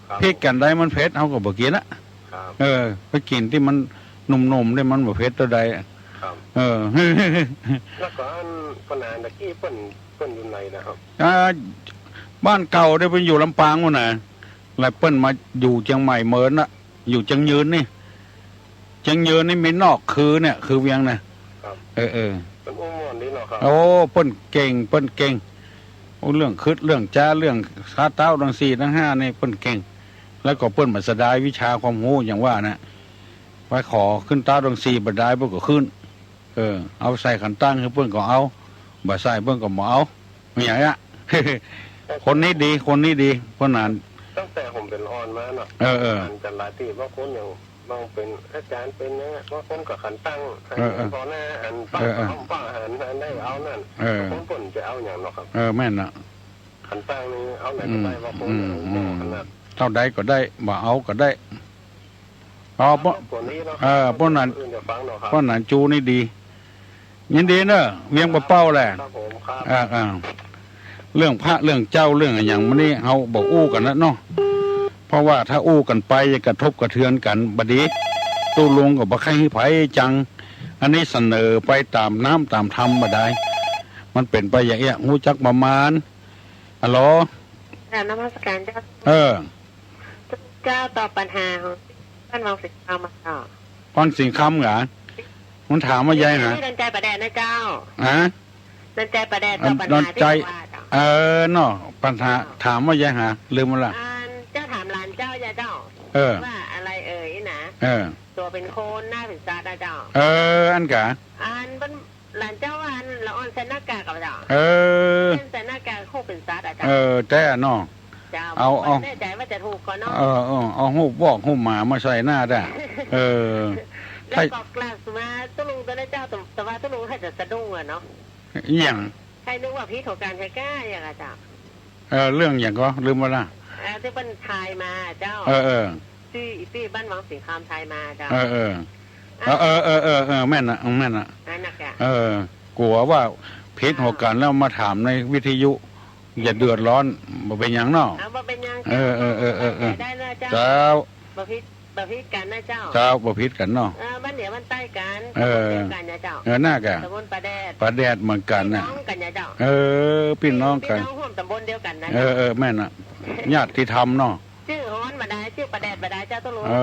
ครับ พริกกั๋นใดมันเผ็ด เฮาก็บ่กิ๋นนะ ครับ เออ ไปกิ๋นตี้มันหนุ่มๆ ตี้มันบ่เผ็ดเต้าใด ครับ เออ แล้วก็อันป้อหนานตะกี้เปิ้น เปิ้นอยู่ไหนนะครับ อ่า บ้านเก่าเด้อ เปิ้นอยู่ลำปางพู้นน่ะ แล้วเปิ้นมาอยู่เจียงใหม่เมินน่ะ อยู่เจียงยืนนี่ เจียงยืนนี่มีนอกคือเนี่ย คือเวียงน่ะ ครับ เออ เออ เปิ้นอู้ม่วนดีเนาะครับ โอ้ เปิ้นเก่ง เปิ้นเก่ง โอ้ เรื่องขึด เรื่องจา เรื่องคาต๊าวตังสี่ตังห้านี่เปิ้นเก่ง แล้วก็เปิ้นบ่เสียดายวิชาความฮู้อย่างว่าน่ะ ไปขอขึ้นต๊าวตังสี่บ่ดายเปิ้นก็ขึ้น เออ เอาใส่ขันตั้งหื้อเปิ้นก็เอา บ่ใส่เปิ้นก็บ่เอา อย่างเงี้ย คนนี้ดี คนนี้ดี ป้อหนาน ตั้งแต่ผมเป๋นอ่อนมาเนาะ เออ เออ หันกั๋นหลายตี้ บางคนอย่าง บางเป๋นอาจ๋ารย์เป๋นเนี่ย บางคนก็ขันตั้ง เออ เออ พอหน้าหัน เออ เออ ป้าหัน หันได้เอานั่น เออ บางคนเปิ้นจะเอาหยังเนาะครับ เออ แม่นน่ะ ขันตั้งนี่เอาไหนก็ได้ อืม บางคน อืม เนี่ย อืม ขนาด เต้าใดก็ได้ บ่เอาก็ได้ อ๋อ ป้อ เออ ป้อหนาน อื่นจะฟังเนาะครับ ป้อหนานจูนี่ดี ยินดีเนอะ เวียงป่าเป้าแหละ ครับผม ครับ อ่า อ่า เรื่องพระเรื่องเจ้าเรื่องอะหยังมื้อนี้เฮาบ่อู้กั๋นนะเนาะ เพราะว่าถ้าอู้กั๋นไปจะกระทบกระเทือนกั๋นบ่ดี ตุ๊ลุงก็บ่ใค่หื้อใผจัง อันนี้เสนอไปต๋ามน้ำต๋ามธรรมบ่ได้ มันเป๋นไปอย่างเอี้ย ฮู้จักประมาณ ฮัลโหล กราบนมัสการเจ้า เออ เจ้าตอบปัญหาของบ้านวังสิงห์คำมาเจ้า วังสิงห์คำเหรอ มันถามว่าไยหา ดอนจายป่าแดดนะเจ้า ฮะ ดอนจายป่าแดด ตอบปัญหาตี้ ดอนจาย ว่าเจ้า เออ เนาะ ปัญหา เจ้า ถามว่าไยหา ลืมหมดละ อันเจ้าถามหลานเจ้าอย่าเจ้า เออ ว่าอะไรเอ่ยนะ เออ ตั๋วเป๋นคน หน้าเป๋นสัตว์อะเจ้า เออ อันกะ อันเปิ้น หลานเจ้าว่าอันละอ่อนใส่หน้ากากอะเจ้า เออ ใส่หน้ากากฮูปเป๋นสัตว์อะเจ้า เออ แต๊เนาะ เจ้า เอา บ่ เอา แน่ใจ๋ว่าจะถูกก่อเนาะ เออ เออ เอาฮูปวอกฮูปหมามาใส่หน้าได้ เออ แล้วก็กราบมาตุ๊ลุงตอนนั้นเจ้า แต่ แต่ว่าตุ๊ลุงใค่จะสะดุ้งอะเนาะ อิหยัง ใค่นึกว่าพิษของก๋านใช้ก้าอย่างอะเจ้า เออ เรื่องหยังก็ลืมหมดละ เออ ตี้เปิ้นทายมาเจ้า เออ เออ ตี้ ตี้บ้านวังสิงห์คำทายมาเจ้า เออ เออ เออ เออ เออ แม่นน่ะ เออ แม่นน่ะ นั่นน่ะกะ เออ กั๋วว่าพิษของก๋านแล้วมาถามในวิทยุ อย่าเดือดร้อน บ่เป๋นหยังเนาะ อ่า บ่เป๋นหยัง เออ เออ เออ เออ เออ ได้นะเจ้า เจ้า บ่พิษ บ่พิษกั๋นนะเจ้า เจ้า บ่พิษกั๋นเนาะ เออ บ้านเหนือบ้านใต้กั๋น เออ ตำบลเดียวกั๋นนะเจ้า เออ น่ากะ ตำบลป่าแดด ป่าแดดเหมือนกั๋นน่ะ ปี้น้องกั๋นนะเจ้า เออ ปี้น้องกั๋น ปี้น้องฮ่วมตำบลเดียวกั๋นนะ เออ เจ้า เออ แม่นน่ะ ญาติธรรมเนาะ จื้อฮ้อนบ่ได้ จื้อป่าแดดบ่ได้เจ้าตุ๊ลุง เอ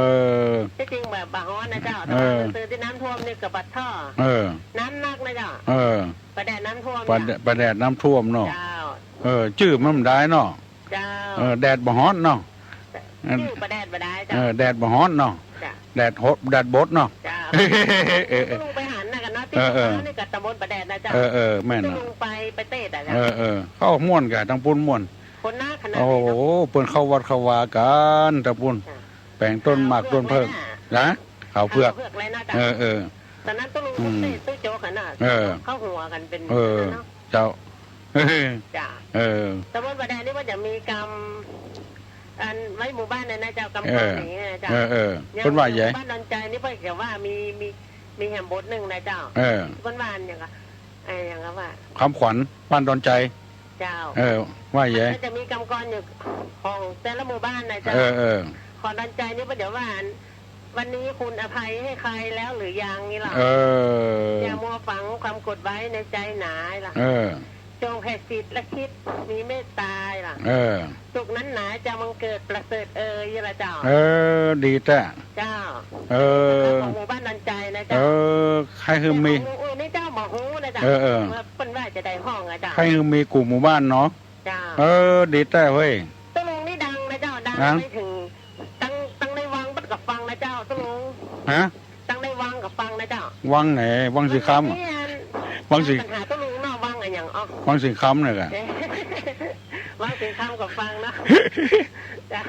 อ ตี้จริงบ่ บ่ฮ้อนนะเจ้า เออ แต่ว่าซื่อๆ ตี้น้ำท่วมนี่ก็บ่าท่อ เออ น้ำหนักนะเจ้า เออ ป่าแดดน้ำท่วม ป่าแดด เนี่ย ป่าแดดน้ำท่วมเนาะ เจ้า เออ จื้อมันบ่ได้เนาะ เจ้า เออ แดดบ่ฮ้อนเนาะ จื้อป่าแดดบ่ได้เจ้า เออ แดดบ่ฮ้อนเนาะ จ้ะ แดดหด แดดบดเนาะ เจ้า เออ เออ ตุ๊ลุงไปหันน่ะกั๋นเนาะ ตี้ เออ เออ นี่ก็ตำบลป่าแดดนะเจ้า เออ เออ แม่นน่ะ ตุ๊ลุงไป ไปเตศอะเจ้า เออ เออ เขาม่วนกั๋น ตังปุ้นม่วน คนนักขนาด โอ้โห นี้เนาะ เปิ้นเข้าวัดเข้าวากั๋น ตังปุ้น จ้ะ แป๋งต้นหมากต้นเผิก ขาวเผือก นะ ขาวเผือก ขาวเผือกเลยนะเจ้า เออ เออ ตอนนั้นตุ๊ลุง อืม ตุ๊เตศตุ๊โจ๊กอะน่ะ เออ เข้าหัวกั๋นเป๋น เออ เนาะ เจ้า จ้ะ เออ ตำบลป่าแดดนี่ว่าจะมีกำ อันไว้หมู่บ้านเนี่ยนะเจ้า กำ เออ กำอย่างเงี้ยนะเจ้า เออ เออ อย่าง เปิ้นว่าไย หมู่บ้านดอนจายนี่เปิ้นก็ว่ามี มี มีแหมบทนึ่งนะเจ้า เออ เปิ้นว่าอันหยังกะ ไอ้หยังกะว่า คำขวัญบ้านดอนจาย เจ้า เออ ว่าไย มันจะมีกำกรอยู่ของแต่ละหมู่บ้านนะเจ้า เออ เออ ของดอนจายนี่เปิ้นจะว่าอัน วันนี้คุณอภัยให้ใครแล้วหรือยังนี่ล่ะ เออ อย่ามัวฝังความโกรธไว้ในใจหนาล่ะ เออ จงแผ่จิตและคิดมีเมตตาล่ะ เออ สุขนั้นหนาจะบังเกิดประเสริฐเอ่ยล่ะเจ้า เออ ดีแต๊ เจ้า เออ ของหมู่บ้านดอนจายนะเจ้า เออ ใค่หื้อมี แต่ของหมู่อื่นนี่เจ้าบ่ฮู้นะเจ้า เออ เออ ว่าเปิ้นว่าจะได้ห้องอะเจ้า ใค่หื้อมีกู้หมู่บ้านเนาะ เจ้า เออ ดีแต๊เฮ้ย ตุ๊ลุงนี่ดังนะเจ้า ดัง ดัง ไปถึง ตัง ตังในวังเปิ้นก็ฟังนะเจ้า ตุ๊ลุง ฮะ ตังในวังก็ฟังนะเจ้า วังไหน วังสิงห์คำ อันนี้อัน วังสิงห์ ปัญหาตุ๊ลุงเนาะ วังอะหยัง อ๋อ วังสิงห์คำเนี่ยกะ วังสิงห์คำก็ฟังเนาะ เจ้า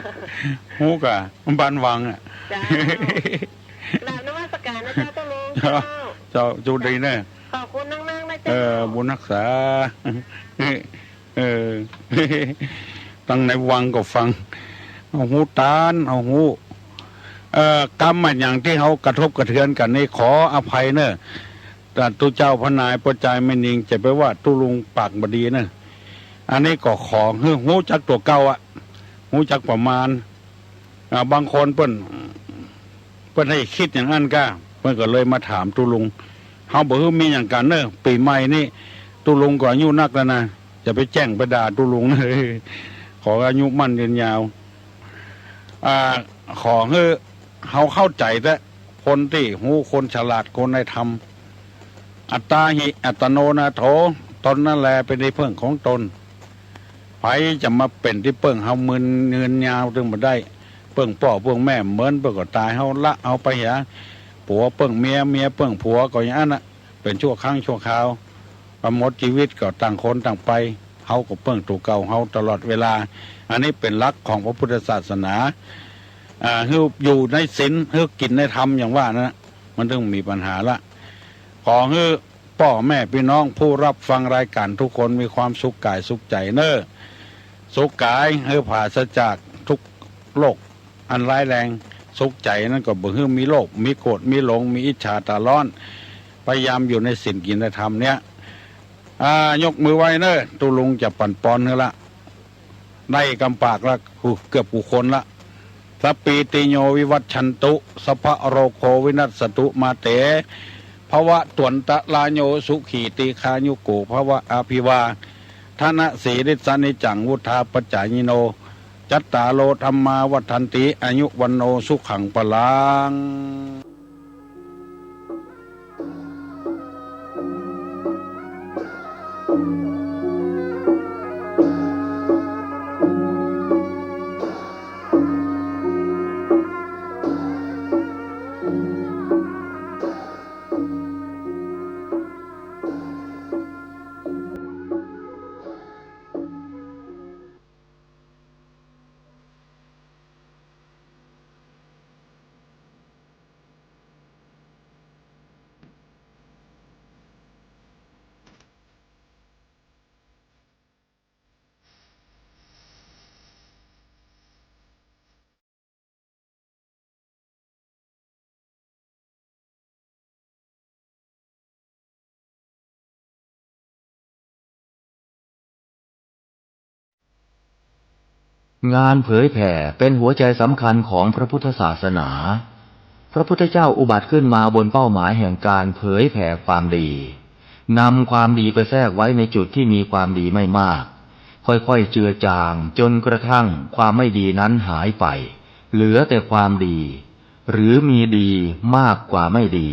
ฮู้กะ บ้านวังอะ เจ้า กราบนมัสการนะเจ้า ตุ๊ลุง เจ้า เจ้า เจ้า โจคดีเน่อ ขอบคุณมากๆนะเจ้า เออ บุญฮักษา เออ ตังในวังก็ฟัง เอาฮู้ตาน เอาฮู้ เอ่อ กำอะหยังตี้เฮากระทบกระเทือนกั๋นนี่ขออภัยเน่อ แต่ตุ๊เจ้าพระนายป้อจายแม่ญิงจะไปว่าตุ๊ลุงปากบ่ดีเน่อ อันนี้ก็ขอหื้อฮู้จักตั๋วเก่าอะ ฮู้จักประมาณ อ่า บางคนเปิ้น เปิ้นหื้อคิดอย่างอั้นก้า เปิ้นก็เลยมาถามตุ๊ลุง เฮาบ่หื้อมีหยังกั๋นเน่อ ปี๋ใหม่นี่ ตุ๊ลุงก็อายุนักแล้วนะ จะไปแจ้งไปด่าตุ๊ลุงเน่อ ขออายุมั่นยืนยาว อ่า ขอหื้อเฮาเข้าใจ๋แต๊ คนตี้ฮู้ คนฉลาด คนในธรรม อัตตาหิ อัตตโนนาโถ ตนนั้นแลเป๋นตี้เปิ้งของตน ใผจะมาเป๋นตี้เปิ้งเฮา ยืน ยืนยาวตึงบ่ได้ เปิ้งป้อเปิ้งแม่ เหมือนเปิ้นก็ต๋าย เฮาละ เฮาไปหาผัวเปิ้งเมีย เมียเปิ้งผัว ก็อย่างอั้นน่ะ เป๋นชั่วครั้งชั่วคราว พอหมดจีวิตก็ต่างคนต่างไป เฮาก็เปิ้งตั๋วเก่าเฮาตลอดเวลา อันนี้เป๋นหลักของพระพุทธศาสนา อ่า หื้ออยู่ในศีล หื้อกิ๋นในธรรมอย่างว่านั้นน่ะ มันตึงมีปัญหาละ ขอหื้อ ป้อแม่ปี้น้องผู้รับฟังรายก๋านทุกคนมีความสุขก๋ายสุขใจ๋เน่อ สุขก๋ายหื้อปราศจากทุกข์โรคอันร้ายแรง สุขใจ๋นั้นก็บ่หื้อมีโลภ มีโกรธ มีหลง มีอิจฉาต๋าร้อน พยายามอยู่ในศีลกิ๋นในธรรมเนี่ย อ่า ยกมือไหว้เน่อ ตุ๊ลุงจะปั๋นปอนหื้อละ ได้กำปากละ เกือบกู้คนละ สปปีติโยวิวัชชันตุ สพพะโรโควินัสสตุ มาเตภวัตวันตะราโย สุขีตีฆายุโกภวะ อภิวาทะนะสีลิสสะ นิจจังวุฑฒาปะจายิโน จัตตาโรธัมมาวัฑฒันติ อายุวัณโณสุขังพลัง งานเผยแผ่เป็นหัวใจสำคัญของพระพุทธศาสนา พระพุทธเจ้าอุบัติขึ้นมาบนเป้าหมายแห่งการเผยแผ่ความดี นำความดีไปแทรกไว้ในจุดที่มีความดีไม่มาก ค่อยๆ เจือจางจนกระทั่งความไม่ดีนั้นหายไป เหลือแต่ความดี หรือมีดีมากกว่าไม่ดี